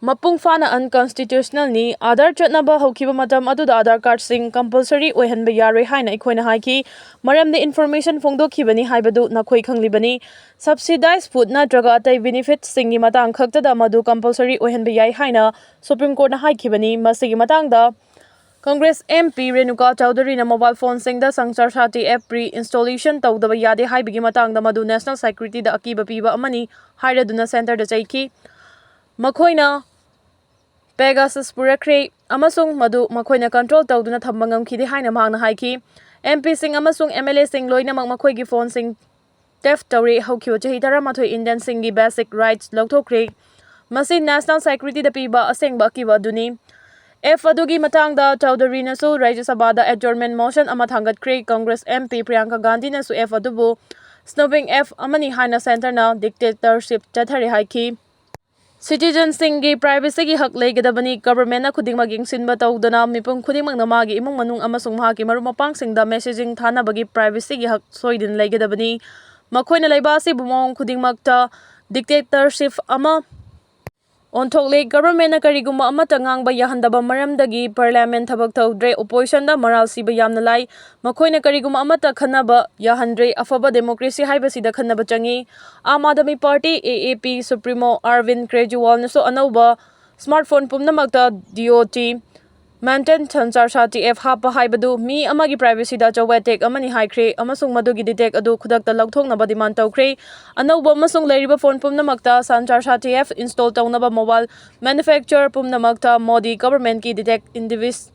ꯃꯄꯨꯡ ꯐꯥꯅ unconstitutional ꯅꯤ꯫ Aadhaar ꯆꯠꯅꯕ ꯍꯧꯈꯤꯕ ꯃꯇꯝ ꯑꯗꯨꯗ Aadhaar card ꯁꯤꯡ compulsory ꯑꯣꯏꯍꯟꯕ ꯌꯥꯔꯣꯏ ꯍꯥꯏꯅ ꯑꯩꯈꯣꯏꯅ ꯍꯥꯏꯈꯤ, ꯃꯔꯝꯗꯤ information ꯐꯣꯡꯗꯣꯛꯈꯤꯕꯅꯤ ꯍꯥꯏꯕꯗꯨ ꯅꯈꯣꯏ ꯈꯪꯂꯤꯕꯅꯤ꯫ Subsidized food ꯅꯠꯇ꯭ꯔꯒ ꯑꯇꯩ benefit ꯁꯤꯡꯒꯤ ꯃꯇꯥꯡ ꯈꯛꯇꯗ ꯃꯗꯨ compulsory ꯑꯣꯏꯍꯟꯕ ꯌꯥꯏ ꯍꯥꯏꯅ Supreme Court ꯅ ꯍꯥꯏꯈꯤꯕꯅꯤ꯫ ꯃꯁꯤꯒꯤ ꯃꯇꯥꯡꯗ Congress M P Renuka ꯆꯧꯙꯔꯤꯅ mobile phone ꯁꯤꯡꯗ ꯁꯟꯆꯥꯔ ꯁꯥꯇꯤ app pre-installation ꯇꯧꯗꯕ ꯌꯥꯗꯦ ꯍꯥꯏꯕꯒꯤ ꯃꯇꯥꯡꯗ ꯃꯗꯨ national security ꯗ ꯑꯀꯤꯕ ꯄꯤꯕ ꯑꯃꯅꯤ ꯍꯥꯏꯔꯗꯨꯅ centre ꯗ ꯆꯩꯈꯤ꯫ ꯃꯈꯣꯏꯅ Pegasus ꯄꯨꯔꯛꯈ꯭ꯔꯦ ꯑꯃꯁꯨꯡ ꯃꯗꯨ ꯃꯈꯣꯏꯅ control ꯇꯧꯗꯨꯅ ꯊꯝꯕ ꯉꯝꯈꯤꯗꯦ ꯍꯥꯏꯅ ꯃꯍꯥꯛꯅ ꯍꯥꯏꯈꯤ꯫ M P ꯁꯤꯡ ꯑꯃꯁꯨꯡ M L A ꯁꯤꯡ ꯂꯣꯏꯅꯃꯛ ꯃꯈꯣꯏꯒꯤ phone ꯁꯤꯡ theft ꯇꯧꯔꯦ꯫ ꯍꯧꯈꯤꯕ ꯆꯍꯤ ꯇꯔꯥꯃꯥꯊꯣꯏ Indian ꯁꯤꯡꯒꯤ basic rights ꯂꯧꯊꯣꯛꯈ꯭ꯔꯦ꯫ ꯃꯁꯤ national security ꯗ ꯄꯤꯕ ꯑꯁꯦꯡꯕ ꯑꯀꯤꯕ ꯑꯗꯨꯅꯤ꯫" App ꯑꯗꯨꯒꯤ ꯃꯇꯥꯡꯗ ꯆꯧꯙꯔꯤꯅꯁꯨ ꯔꯥꯖ꯭ꯌ ꯁꯚꯥꯗ adjournment motion ꯑꯃ ꯊꯥꯡꯒꯠꯈ꯭ꯔꯦ꯫ Congress M P Priyanka ꯒꯥꯟꯙꯤꯅꯁꯨ app ꯑꯗꯨꯕꯨ snooping app ꯑꯃꯅꯤ ꯍꯥꯏꯅ centre ꯅ dictatorship ꯆꯠꯊꯔꯦ ꯍꯥꯏꯈꯤ꯫ Citizen ꯁꯤꯡꯒꯤ privacy ꯒꯤ ꯍꯛ ꯂꯩꯒꯗꯕꯅꯤ꯫ Government ꯅ ꯈꯨꯗꯤꯡꯃꯛ ꯌꯦꯡꯁꯤꯟꯕ ꯇꯧꯗꯅ ꯃꯤꯄꯨꯝ ꯈꯨꯗꯤꯡꯃꯛꯅ ꯃꯥꯒꯤ ꯏꯃꯨꯡ ꯃꯅꯨꯡ ꯑꯃꯁꯨꯡ ꯃꯍꯥꯛꯀꯤ ꯃꯔꯨꯞ ꯃꯄꯥꯡꯁꯤꯡꯗ messaging ꯊꯥꯅꯕꯒꯤ privacy ꯒꯤ ꯍꯛ ꯁꯣꯏꯗꯅ ꯂꯩꯒꯗꯕꯅꯤ꯫ ꯃꯈꯣꯏꯅ ꯂꯩꯕꯥꯛ ꯑꯁꯤꯕꯨ ꯃꯑꯣꯡ ꯈꯨꯗꯤꯡꯃꯛꯇ dictatorship ꯑꯃ ꯑꯣꯟꯊꯣꯛꯂꯦ꯫ Government ꯅ ꯀꯔꯤꯒꯨꯝꯕ ꯑꯃꯠꯇ ꯉꯥꯡꯕ ꯌꯥꯍꯟꯗꯕ ꯃꯔꯝꯗꯒꯤ parliament ꯊꯕꯛ ꯇꯧꯗ꯭ꯔꯦ꯫ Opposition ꯗ ꯃꯔꯥꯜ ꯁꯤꯕ ꯌꯥꯝꯅ ꯂꯥꯏ꯫ ꯃꯈꯣꯏꯅ ꯀꯔꯤꯒꯨꯝꯕ ꯑꯃꯠꯇ ꯈꯟꯅꯕ ꯌꯥꯍꯟꯗ꯭ꯔꯦ꯫ ꯑꯐꯕ democracy ꯍꯥꯏꯕꯁꯤꯗ ꯈꯟꯅꯕ ꯆꯪꯏ꯫ Aam Aadmi party, A A P, Supremo Arvind Kejriwal ꯅꯁꯨ ꯑꯅꯧꯕ smartphone ꯄꯨꯝꯅꯃꯛꯇ D O T maintain Sanchar ꯁꯥꯇꯤ app ꯍꯥꯞꯄ ꯍꯥꯏꯕꯗꯨ ꯃꯤ ꯑꯃꯒꯤ privacy ꯗ ꯑꯆꯧꯕ attack ꯑꯃꯅꯤ ꯍꯥꯏꯈ꯭ꯔꯦ ꯑꯃꯁꯨꯡ ꯃꯗꯨꯒꯤ detect ꯑꯗꯨ ꯈꯨꯗꯛꯇ ꯂꯧꯊꯣꯛꯅꯕ demand ꯇꯧꯈ꯭ꯔꯦ꯫ ꯑꯅꯧꯕ ꯑꯃꯁꯨꯡ ꯂꯩꯔꯤꯕ phone ꯄꯨꯝꯅꯃꯛꯇ ꯁꯟꯆꯥꯔ ꯁꯥꯇꯤ app install ꯇꯧꯅꯕ mobile manufacturer ꯄꯨꯝꯅꯃꯛꯇ ꯃꯣꯗꯤ government ꯀꯤ detect indivis-,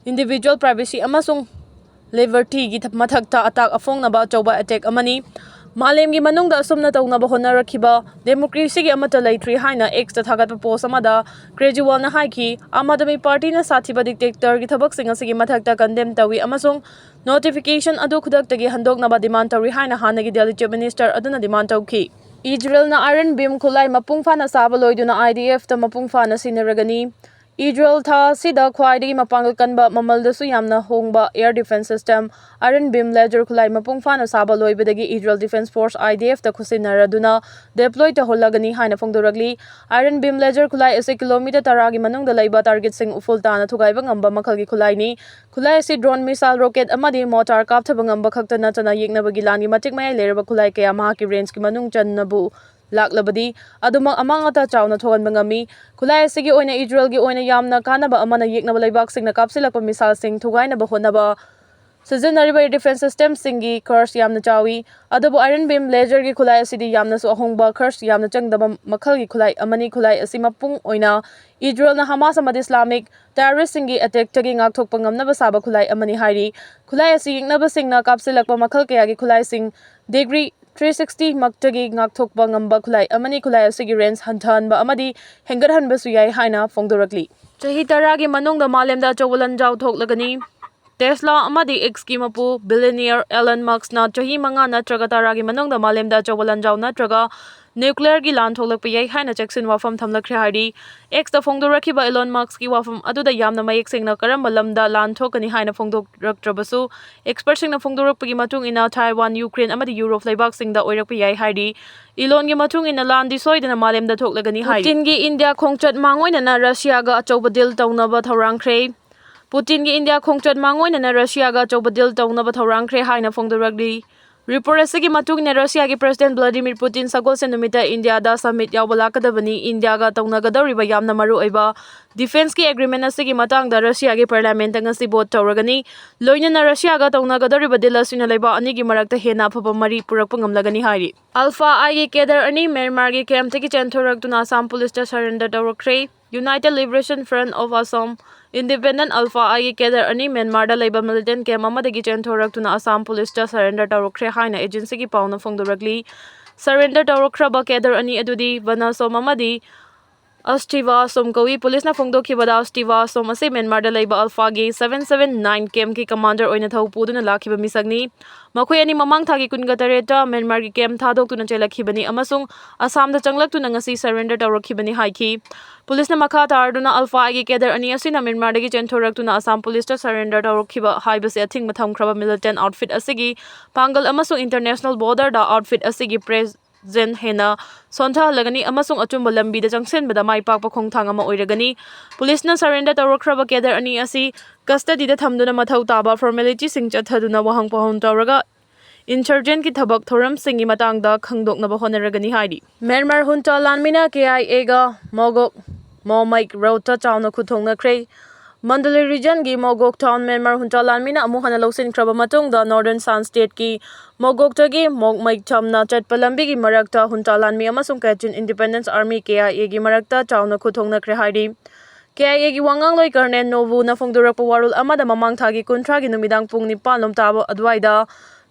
individual privacy ꯑꯃꯁꯨꯡ ꯂꯤꯕꯔꯇꯤꯒꯤ ꯃꯊꯛꯇ ꯑꯇꯥꯛ ꯑꯐꯣꯡꯅꯕ ꯑꯆꯧꯕ ꯑꯦꯇꯦꯛ ꯑꯃꯅꯤ꯫ ꯃꯥꯂꯦꯝꯒꯤ ꯃꯅꯨꯡꯗ ꯑꯁꯨꯝꯅ ꯇꯧꯅꯕ ꯍꯣꯠꯅꯔꯛꯈꯤꯕ ꯗꯦꯃꯣꯀ꯭ꯔꯦꯁꯤꯒꯤ ꯑꯃꯠꯇ ꯂꯩꯇ꯭ꯔꯤ ꯍꯥꯏꯅ X ꯇ ꯊꯥꯒꯠꯄ ꯄꯣꯁ ꯑꯃꯗ ꯀ꯭ꯔꯦꯖꯤꯋꯥꯜꯅ ꯍꯥꯏꯈꯤ, ꯑꯥꯝ ꯑꯥꯗꯃꯤ ꯄꯥꯔꯇꯤꯅ ꯁꯥꯊꯤꯕ ꯗꯤꯛꯇꯦꯛꯇꯔꯒꯤ ꯊꯕꯛꯁꯤꯡ ꯑꯁꯤꯒꯤ ꯃꯊꯛꯇ ꯀꯟꯗꯦꯝ ꯇꯧꯏ ꯑꯃꯁꯨꯡ ꯅꯣꯇꯤꯐꯤꯀꯦꯁꯟ ꯑꯗꯨ ꯈꯨꯗꯛꯇꯒꯤ ꯍꯟꯗꯣꯛꯅꯕ ꯗꯤꯃꯥꯟ ꯇꯧꯔꯤ ꯍꯥꯏꯅ ꯍꯥꯟꯅꯒꯤ ꯗꯦꯜꯂꯤ ꯆꯤꯐ ꯃꯤꯅꯤꯁꯇꯔ ꯑꯗꯨꯅ ꯗꯤꯃꯥꯟ ꯇꯧꯈꯤ꯫ ꯏꯖꯔꯦꯜꯅ ꯑꯥꯏꯔꯟ ꯕꯤꯝ ꯈꯨꯠꯂꯥꯏ ꯃꯄꯨꯡ ꯐꯥꯅ ꯁꯥꯕ ꯂꯣꯏꯗꯨꯅ IDF ꯇ ꯃꯄꯨꯡ ꯐꯥꯅ ꯁꯤꯟꯅꯔꯒꯅꯤ꯫ ꯏꯖꯔꯦꯜ ꯊꯥ ꯑꯁꯤꯗ ꯈ꯭ꯋꯥꯏꯗꯒꯤ ꯃꯄꯥꯡꯒꯜ ꯀꯟꯕ, ꯃꯃꯜꯗꯁꯨ ꯌꯥꯝꯅ ꯍꯣꯡꯕ air defense system, Iron Beam Laser ꯈꯨꯠꯂꯥꯏ ꯃꯄꯨꯡ ꯐꯥꯅ ꯁꯥꯕ ꯂꯣꯏꯕꯗꯒꯤ Israel Defense Force, IDF ꯇ ꯈꯨꯠꯁꯤꯟꯅꯔꯗꯨꯅ deploy ꯇꯧꯍꯜꯂꯒꯅꯤ ꯍꯥꯏꯅ ꯐꯣꯡꯗꯣꯔꯛꯂꯤ꯫ Iron Beam Laser ꯈꯨꯠꯂꯥꯏ ꯑꯁꯤ ꯀꯤꯂꯣꯃꯤꯇꯔ ꯇꯔꯥꯒꯤ ꯃꯅꯨꯡꯗ ꯂꯩꯕ target ꯁꯤꯡ ꯎꯐꯨꯜ ꯇꯥꯅ ꯊꯨꯒꯥꯏꯕ ꯉꯝꯕ ꯃꯈꯜꯒꯤ ꯈꯨꯠꯂꯥꯏꯅꯤ꯫ ꯈꯨꯠꯂꯥꯏ ꯑꯁꯤ drone, missile, rocket ꯑꯃꯗꯤ mortar ꯀꯥꯞꯊꯕ ꯉꯝꯕ ꯈꯛꯇ ꯅꯠꯇꯅ ꯌꯦꯛꯅꯕꯒꯤ ꯂꯥꯟꯒꯤ ꯃꯇꯤꯛ ꯃꯌꯥꯏ ꯂꯩꯔꯕ ꯈꯨꯠꯂꯥꯏ ꯀꯌꯥ ꯃꯍꯥꯛꯀꯤ range ꯀꯤ ꯃꯅꯨꯡ ꯆꯟꯅꯕꯨ ꯂꯥꯛꯂꯕꯗꯤ ꯑꯗꯨꯃꯛ ꯑꯃꯥꯡ ꯑꯇꯥ ꯆꯥꯎꯅ ꯊꯣꯛꯍꯟꯕ ꯉꯝꯃꯤ꯫ ꯈꯨꯠꯂꯥꯏ ꯑꯁꯤꯒꯤ ꯑꯣꯏꯅ ꯏꯖꯔꯦꯜꯒꯤ ꯑꯣꯏꯅ ꯌꯥꯝꯅ ꯀꯥꯟꯅꯕ ꯑꯃꯅ ꯌꯦꯛꯅꯕ ꯂꯩꯕꯥꯛꯁꯤꯡꯅ ꯀꯥꯞꯁꯤꯜꯂꯛꯄ missile ꯁꯤꯡ ꯊꯨꯒꯥꯏꯅꯕ ꯍꯣꯠꯅꯕ ꯁꯤꯖꯤꯟꯅꯔꯤꯕ air defense system ꯁꯤꯡꯒꯤ ꯈꯔꯆ ꯌꯥꯝꯅ ꯆꯥꯎꯏ꯫ ꯑꯗꯨꯕꯨ Iron Beam Laser ꯒꯤ ꯈꯨꯠꯂꯥꯏ ꯑꯁꯤꯗꯤ ꯌꯥꯝꯅꯁꯨ ꯑꯍꯣꯡꯕ, ꯈꯔꯆ ꯌꯥꯝꯅ ꯆꯪꯗꯕ ꯃꯈꯜꯒꯤ ꯈꯨꯠꯂꯥꯏ ꯑꯃꯅꯤ꯫ ꯈꯨꯠꯂꯥꯏ ꯑꯁꯤ ꯃꯄꯨꯡ ꯑꯣꯏꯅ ꯏꯖꯔꯦꯜꯅ ꯍꯃꯥꯁ ꯑꯃꯗꯤ Islamic terrorist ꯁꯤꯡꯒꯤ attack ꯇꯒꯤ ꯉꯥꯛꯊꯣꯛꯄ ꯉꯝꯅꯕ ꯁꯥꯕ ꯈꯨꯠꯂꯥꯏ ꯑꯃꯅꯤ ꯍꯥꯏꯔꯤ꯫ ꯈꯨꯠꯂꯥꯏ ꯑꯁꯤ ꯌꯦꯛꯅꯕꯁꯤꯡꯅ ꯀꯥꯞꯁꯤꯜꯂꯛꯄ ꯃꯈꯜ ꯀꯌꯥꯒꯤ ꯈꯨꯠꯂꯥꯏꯁꯤꯡ degree three sixty ꯃꯛꯇꯒꯤ ꯉꯥꯛꯊꯣꯛꯄ ꯉꯝꯕ ꯈꯨꯠꯂꯥꯏ ꯑꯃꯅꯤ꯫ ꯈꯨꯠꯂꯥꯏ ꯑꯁꯤꯒꯤ range ꯍꯟꯊꯍꯟꯕ ꯑꯃꯗꯤ ꯍꯦꯟꯒꯠꯍꯟꯕꯁꯨ ꯌꯥꯏ ꯍꯥꯏꯅ ꯐꯣꯡꯗꯣꯔꯛꯂꯤ꯫ ꯆꯍꯤ ꯇꯔꯥꯒꯤ ꯃꯅꯨꯡꯗ ꯃꯥꯂꯦꯝꯗ ꯑꯆꯧꯕ ꯂꯥꯟꯖꯥꯎ ꯊꯣꯛꯂꯒꯅꯤ꯫ Tesla ꯑꯃꯗꯤ X ꯀꯤ ꯃꯄꯨ billionaire Elon Musk ꯅ ꯆꯍꯤ ꯃꯉꯥ ꯅꯠꯇ꯭ꯔꯒ ꯇꯔꯥꯒꯤ ꯃꯅꯨꯡꯗ ꯃꯥꯂꯦꯝꯗ ꯑꯆꯧꯕ ꯂꯥꯟꯖꯥꯎ ꯅꯠꯇ꯭ꯔꯒ nuclear ꯒꯤ ꯂꯥꯟ ꯊꯣꯛꯂꯛꯄ ꯌꯥꯏ ꯍꯥꯏꯅ ꯆꯦꯛꯁꯤꯟ ꯋꯥꯐꯝ ꯊꯝꯂꯛꯈ꯭ꯔꯦ ꯍꯥꯏꯔꯤ꯫ X ꯇ ꯐꯣꯡꯗꯣꯔꯛꯈꯤꯕ Elon Musk ꯀꯤ ꯋꯥꯐꯝ ꯑꯗꯨꯗ ꯌꯥꯝꯅ ꯃꯌꯦꯛ ꯁꯦꯡꯅ ꯀꯔꯝꯕ ꯂꯝꯗ ꯂꯥꯟ ꯊꯣꯛꯀꯅꯤ ꯍꯥꯏꯅ ꯐꯣꯡꯗꯣꯔꯛꯇ꯭ꯔꯕꯁꯨ, expert ꯁꯤꯡꯅ ꯐꯣꯡꯗꯣꯔꯛꯄꯒꯤ ꯃꯇꯨꯡ ꯏꯟꯅ Taiwan, Ukraine ꯑꯃꯗꯤ Europe ꯂꯩꯕꯥꯛꯁꯤꯡꯗ ꯑꯣꯏꯔꯛꯄ ꯌꯥꯏ ꯍꯥꯏꯔꯤ꯫ Elon ꯒꯤ ꯃꯇꯨꯡ ꯏꯟꯅ ꯂꯥꯟꯗꯤ ꯁꯣꯏꯗꯅ ꯃꯥꯂꯦꯝꯗ ꯊꯣꯛꯂꯒꯅꯤ ꯍꯥꯏꯔꯤ꯫ Putin ꯒꯤ ꯏꯟꯗꯤꯌꯥ ꯈꯣꯡꯆꯠ ꯃꯥꯡꯑꯣꯏꯅꯅ ꯔꯁꯤꯌꯥꯒ ꯑꯆꯧꯕ deal ꯇꯧꯅꯕ ꯊꯧꯔꯥꯡꯈ꯭ꯔꯦ꯫ Putin ꯒꯤ ꯏꯟꯗꯤꯌꯥ ꯈꯣꯡꯆꯠ ꯃꯥꯡꯑꯣꯏꯅꯅ ꯔꯁꯤꯌꯥꯒ ꯑꯆꯧꯕ deal ꯇꯧꯅꯕ ꯊꯧꯔꯥꯡꯈ꯭ꯔꯦ ꯍꯥꯏꯅ ꯐꯣꯡꯗꯣꯔꯛꯂꯤ꯫ Report ꯑꯁꯤꯒꯤ ꯃꯇꯨꯡ ꯏꯟꯅ ꯔꯁꯤꯌꯥꯒꯤ President Vladimir Putin ꯁꯒꯣꯜꯁꯦꯟ ꯅꯨꯃꯤꯠꯇ ꯏꯟꯗꯤꯌꯥꯗ summit ꯌꯥꯎꯕ ꯂꯥꯛꯀꯗꯕꯅꯤ꯫ ꯏꯟꯗꯤꯌꯥꯒ ꯇꯧꯅꯒꯗꯧꯔꯤꯕ ꯌꯥꯝꯅ ꯃꯔꯨꯑꯣꯏꯕ defence ꯀꯤ agreement ꯑꯁꯤꯒꯤ ꯃꯇꯥꯡꯗ ꯔꯁꯤꯌꯥꯒꯤ parliament ꯇ ꯉꯁꯤ vote ꯇꯧꯔꯒꯅꯤ꯫ ꯂꯣꯏꯅꯅ ꯔꯁꯤꯌꯥꯒ ꯇꯧꯅꯒꯗꯧꯔꯤꯕ deal ꯑꯁꯤꯅ ꯂꯩꯕꯥꯛ ꯑꯅꯤꯒꯤ ꯃꯔꯛꯇ ꯍꯦꯟꯅ ꯑꯐꯕ ꯃꯔꯤ ꯄꯨꯔꯛꯄ ꯉꯝꯂꯒꯅꯤ ꯍꯥꯏꯔꯤ꯫ Alpha I ꯒꯤ cadre ꯑꯅꯤ ꯃ꯭ꯌꯥꯟꯃꯥꯔꯒꯤ camp ꯇꯒꯤ ꯆꯦꯟꯊꯣꯔꯛꯇꯨꯅ ꯑꯁꯥꯝ police ꯇ surrender ꯇꯧꯔꯛꯈ꯭ꯔꯦ꯫ United Liberation Front of Assam, Independent Alpha I ꯒꯤ cadre ꯑꯅꯤ ꯃ꯭ꯌꯥꯟꯃꯥꯔꯗ ꯂꯩꯕ militant camp ꯑꯃꯗꯒꯤ ꯆꯦꯟꯊꯣꯔꯛꯇꯨꯅ ꯑꯁꯥꯝ ꯄꯨꯂꯤꯁꯇ surrender ꯇꯧꯔꯛꯈ꯭ꯔꯦ ꯍꯥꯏꯅ agencyꯒꯤ ꯄꯥꯎꯅ ꯐꯣꯡꯗꯣꯔꯛꯂꯤ꯫ Surrender ꯇꯧꯔꯛꯈ꯭ꯔꯕ cadre ꯑꯅꯤ ꯑꯗꯨꯗꯤ ꯕꯅꯥꯁꯣꯝ ꯑꯃꯗꯤ ꯑꯁꯊꯤꯕꯥ ꯑꯁꯣꯝ ꯀꯧꯏ꯫ ꯄꯨꯂꯤꯁꯅ ꯐꯣꯡꯗꯣꯛꯈꯤꯕꯗ ꯑꯁꯊꯤꯕꯥ ꯑꯁꯣꯝ ꯑꯁꯤ ꯃ꯭ꯌꯥꯟꯃꯥꯔꯗ ꯂꯩꯕ Alphaꯒꯤ seven seven nine campꯀꯤ commander ꯑꯣꯏꯅ ꯊꯧ ꯄꯨꯗꯨꯅ ꯂꯥꯛꯈꯤꯕ ꯃꯤꯁꯛꯅꯤ꯫ ꯃꯈꯣꯏ ꯑꯅꯤ ꯃꯃꯥꯡ ꯊꯥꯒꯤ ꯀꯨꯟꯒ ꯇꯔꯦꯠꯇ ꯃ꯭ꯌꯥꯟꯃꯥꯔꯒꯤ camp ꯊꯥꯗꯣꯛꯇꯨꯅ ꯆꯦꯜꯂꯛꯈꯤꯕꯅꯤ ꯑꯃꯁꯨꯡ ꯑꯁꯥꯝꯗ ꯆꯪꯂꯛꯇꯨꯅ ꯉꯁꯤ surrender ꯇꯧꯔꯛꯈꯤꯕꯅꯤ ꯍꯥꯏꯈꯤ꯫ ꯄꯨꯂꯤꯁꯅ ꯃꯈꯥ ꯇꯥꯔꯗꯨꯅ Alpha I ꯒꯤ cadre ꯑꯅꯤ ꯑꯁꯤꯅ ꯃ꯭ꯌꯥꯟꯃꯥꯔꯗꯒꯤ ꯆꯦꯟꯊꯣꯔꯛꯇꯨꯅ ꯑꯁꯥꯝ ꯄꯨꯂꯤꯁꯇ surrender ꯇꯧꯔꯛꯈꯤꯕ ꯍꯥꯏꯕꯁꯤ ꯑꯊꯤꯡꯕ ꯊꯝꯈ꯭ꯔꯕ militant outfit ꯑꯁꯤꯒꯤ ꯄꯥꯡꯒꯜ ꯑꯃꯁꯨꯡ international borderꯗ outfit ꯑꯁꯤꯒꯤ presence ꯍꯦꯟꯅ ꯁꯣꯟꯊꯍꯜꯂꯒꯅꯤ ꯑꯃꯁꯨꯡ ꯑꯆꯨꯝꯕ ꯂꯝꯕꯤꯗ ꯆꯪꯁꯤꯟꯕꯗ ꯃꯥꯏ ꯄꯥꯛꯄ ꯈꯣꯡꯊꯥꯡ ꯑꯃ ꯑꯣꯏꯔꯒꯅꯤ꯫ ꯄꯨꯂꯤꯁꯅ surrender ꯇꯧꯔꯛꯈ꯭ꯔꯕ cadre ꯑꯅꯤ ꯑꯁꯤ custodyꯗ ꯊꯝꯗꯨꯅ ꯃꯊꯧ ꯇꯥꯕ formalityꯁꯤꯡ ꯆꯠꯊꯗꯨꯅ ꯋꯥꯍꯪ ꯄꯥꯎꯍꯪ ꯇꯧꯔꯒ insurgentꯀꯤ ꯊꯕꯛ ꯊꯧꯔꯝꯁꯤꯡꯒꯤ ꯃꯇꯥꯡꯗ ꯈꯪꯗꯣꯛꯅꯕ ꯍꯣꯠꯅꯔꯒꯅꯤ ꯍꯥꯏꯔꯤ꯫ ꯃ꯭ꯌꯥꯟꯃꯥꯔ ꯍꯨꯟꯇꯥ ꯂꯥꯟꯃꯤꯅ KIAꯒ ꯃꯣꯒꯣꯛ ꯃꯣꯃꯩꯛ roadꯇ ꯆꯥꯎꯅ ꯈꯨꯠꯊꯣꯛꯅꯈ꯭ꯔꯦ꯫ ꯃꯟꯗꯂꯦ regionꯒꯤ ꯃꯣꯒꯣꯛ town ꯃ꯭ꯌꯥꯟꯃꯥꯔ ꯍꯨꯟꯇꯥ ꯂꯥꯟꯃꯤꯅ ꯑꯃꯨꯛ ꯍꯟꯅ ꯂꯧꯁꯤꯟꯈ꯭ꯔꯕ ꯃꯇꯨꯡꯗ Northern Shan stateꯀꯤ ꯃꯣꯒꯣꯛꯇꯒꯤ ꯃꯣꯛꯃꯩꯛ ꯊꯝꯅ ꯆꯠꯄ ꯂꯝꯕꯤꯒꯤ ꯃꯔꯛꯇ ꯍꯨꯟꯇꯥ ꯂꯥꯟꯃꯤ ꯑꯃꯁꯨꯡ Kachin Independence Army, KIAꯒꯤ ꯃꯔꯛꯇ ꯆꯥꯎꯅ ꯈꯨꯠꯊꯣꯛꯅꯈ꯭ꯔꯦ ꯍꯥꯏꯔꯤ꯫ KIAꯒꯤ ꯋꯥꯉꯥꯡꯂꯣꯏ Colonel Novuꯅ ꯐꯣꯡꯗꯣꯔꯛꯄ ꯋꯥꯔꯣꯜ ꯑꯃꯗ ꯃꯃꯥꯡ ꯊꯥꯒꯤ ꯀꯨꯟꯊ꯭ꯔꯥꯒꯤ ꯅꯨꯃꯤꯗꯥꯡ ꯄꯨꯡ ꯅꯤꯄꯥꯟ ꯂꯣꯝ ꯇꯥꯕ ꯑꯗꯨꯋꯥꯏꯗ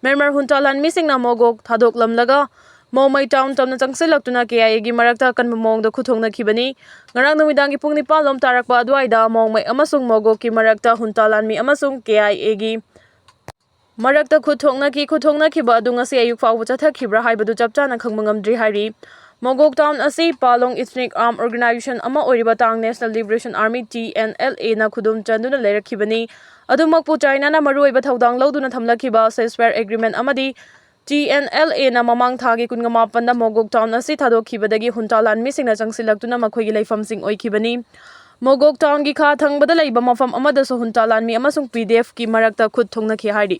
ꯃ꯭ꯌꯥꯟꯃꯥꯔ ꯍꯨꯟꯇꯥ ꯂꯥꯟꯃꯤꯁꯤꯡꯅ ꯃꯣꯒꯣꯛ ꯊꯥꯗꯣꯛꯂꯝꯂꯒ ꯃꯣꯃꯩ town ꯇꯝꯅ ꯆꯪꯁꯤꯜꯂꯛꯇꯨꯅ KIAꯒꯤ ꯃꯔꯛꯇ ꯑꯀꯟꯕ ꯃꯑꯣꯡꯗ ꯈꯨꯠꯊꯣꯛꯅꯈꯤꯕꯅꯤ꯫ ꯉꯔꯥꯡ ꯅꯨꯃꯤꯗꯥꯡꯒꯤ ꯄꯨꯡ ꯅꯤꯄꯥꯟ ꯂꯣꯝ ꯇꯥꯔꯛꯄ ꯑꯗꯨꯋꯥꯏꯗ ꯃꯣꯃꯩ ꯑꯃꯁꯨꯡ ꯃꯣꯒꯣꯛꯀꯤ ꯃꯔꯛꯇ ꯍꯨꯟꯇꯥ ꯂꯥꯟꯃꯤ ꯑꯃꯁꯨꯡ KIAꯒꯤ ꯃꯔꯛꯇ ꯈꯨꯠꯊꯣꯛꯅꯈꯤ꯫ ꯈꯨꯠꯊꯣꯛꯅꯈꯤꯕ ꯑꯗꯨ ꯉꯁꯤ ꯑꯌꯨꯛ ꯐꯥꯎꯕ ꯆꯠꯊꯈꯤꯕ꯭ꯔꯥ ꯍꯥꯏꯕꯗꯨ ꯆꯞ ꯆꯥꯅ ꯈꯪꯕ ꯉꯝꯗ꯭ꯔꯤ ꯍꯥꯏꯔꯤ꯫ ꯃꯣꯒꯣꯛ town ꯑꯁꯤ ꯄꯥꯂꯣꯡ ethnic armed organization ꯑꯃ ꯑꯣꯏꯔꯤꯕ ꯇꯥꯡ National Liberation Army, TNLAꯅ ꯈꯨꯗꯨꯝ ꯆꯟꯗꯨꯅ ꯂꯩꯔꯛꯈꯤꯕꯅꯤ꯫ ꯑꯗꯨꯃꯛꯄꯨ ꯆꯥꯏꯅꯥꯅ ꯃꯔꯨꯑꯣꯏꯕ ꯊꯧꯗꯥꯡ ꯂꯧꯗꯨꯅ ꯊꯝꯂꯛꯈꯤꯕ ceasefire agreement ꯑꯃꯗꯤ TNLAꯅ ꯃꯃꯥꯡ ꯊꯥꯒꯤ ꯀꯨꯟꯃꯥꯄꯟꯗ ꯃꯣꯒꯣꯛ town ꯑꯁꯤ ꯊꯥꯗꯣꯛꯈꯤꯕꯗꯒꯤ ꯍꯨꯟꯇꯥ ꯂꯥꯟꯃꯤꯁꯤꯡꯅ ꯆꯪꯁꯤꯜꯂꯛꯇꯨꯅ ꯃꯈꯣꯏꯒꯤ ꯂꯩꯐꯝꯁꯤꯡ ꯑꯣꯏꯈꯤꯕꯅꯤ꯫ ꯃꯣꯒꯣꯛ townꯒꯤ ꯈꯥ ꯊꯪꯕꯗ ꯂꯩꯕ ꯃꯐꯝ ꯑꯃꯗꯁꯨ ꯍꯨꯟꯇꯥ ꯂꯥꯟꯃꯤ ꯑꯃꯁꯨꯡ PDFꯀꯤ ꯃꯔꯛꯇ ꯈꯨꯠ ꯊꯣꯛꯅꯈꯤ ꯍꯥꯏꯔꯤ꯫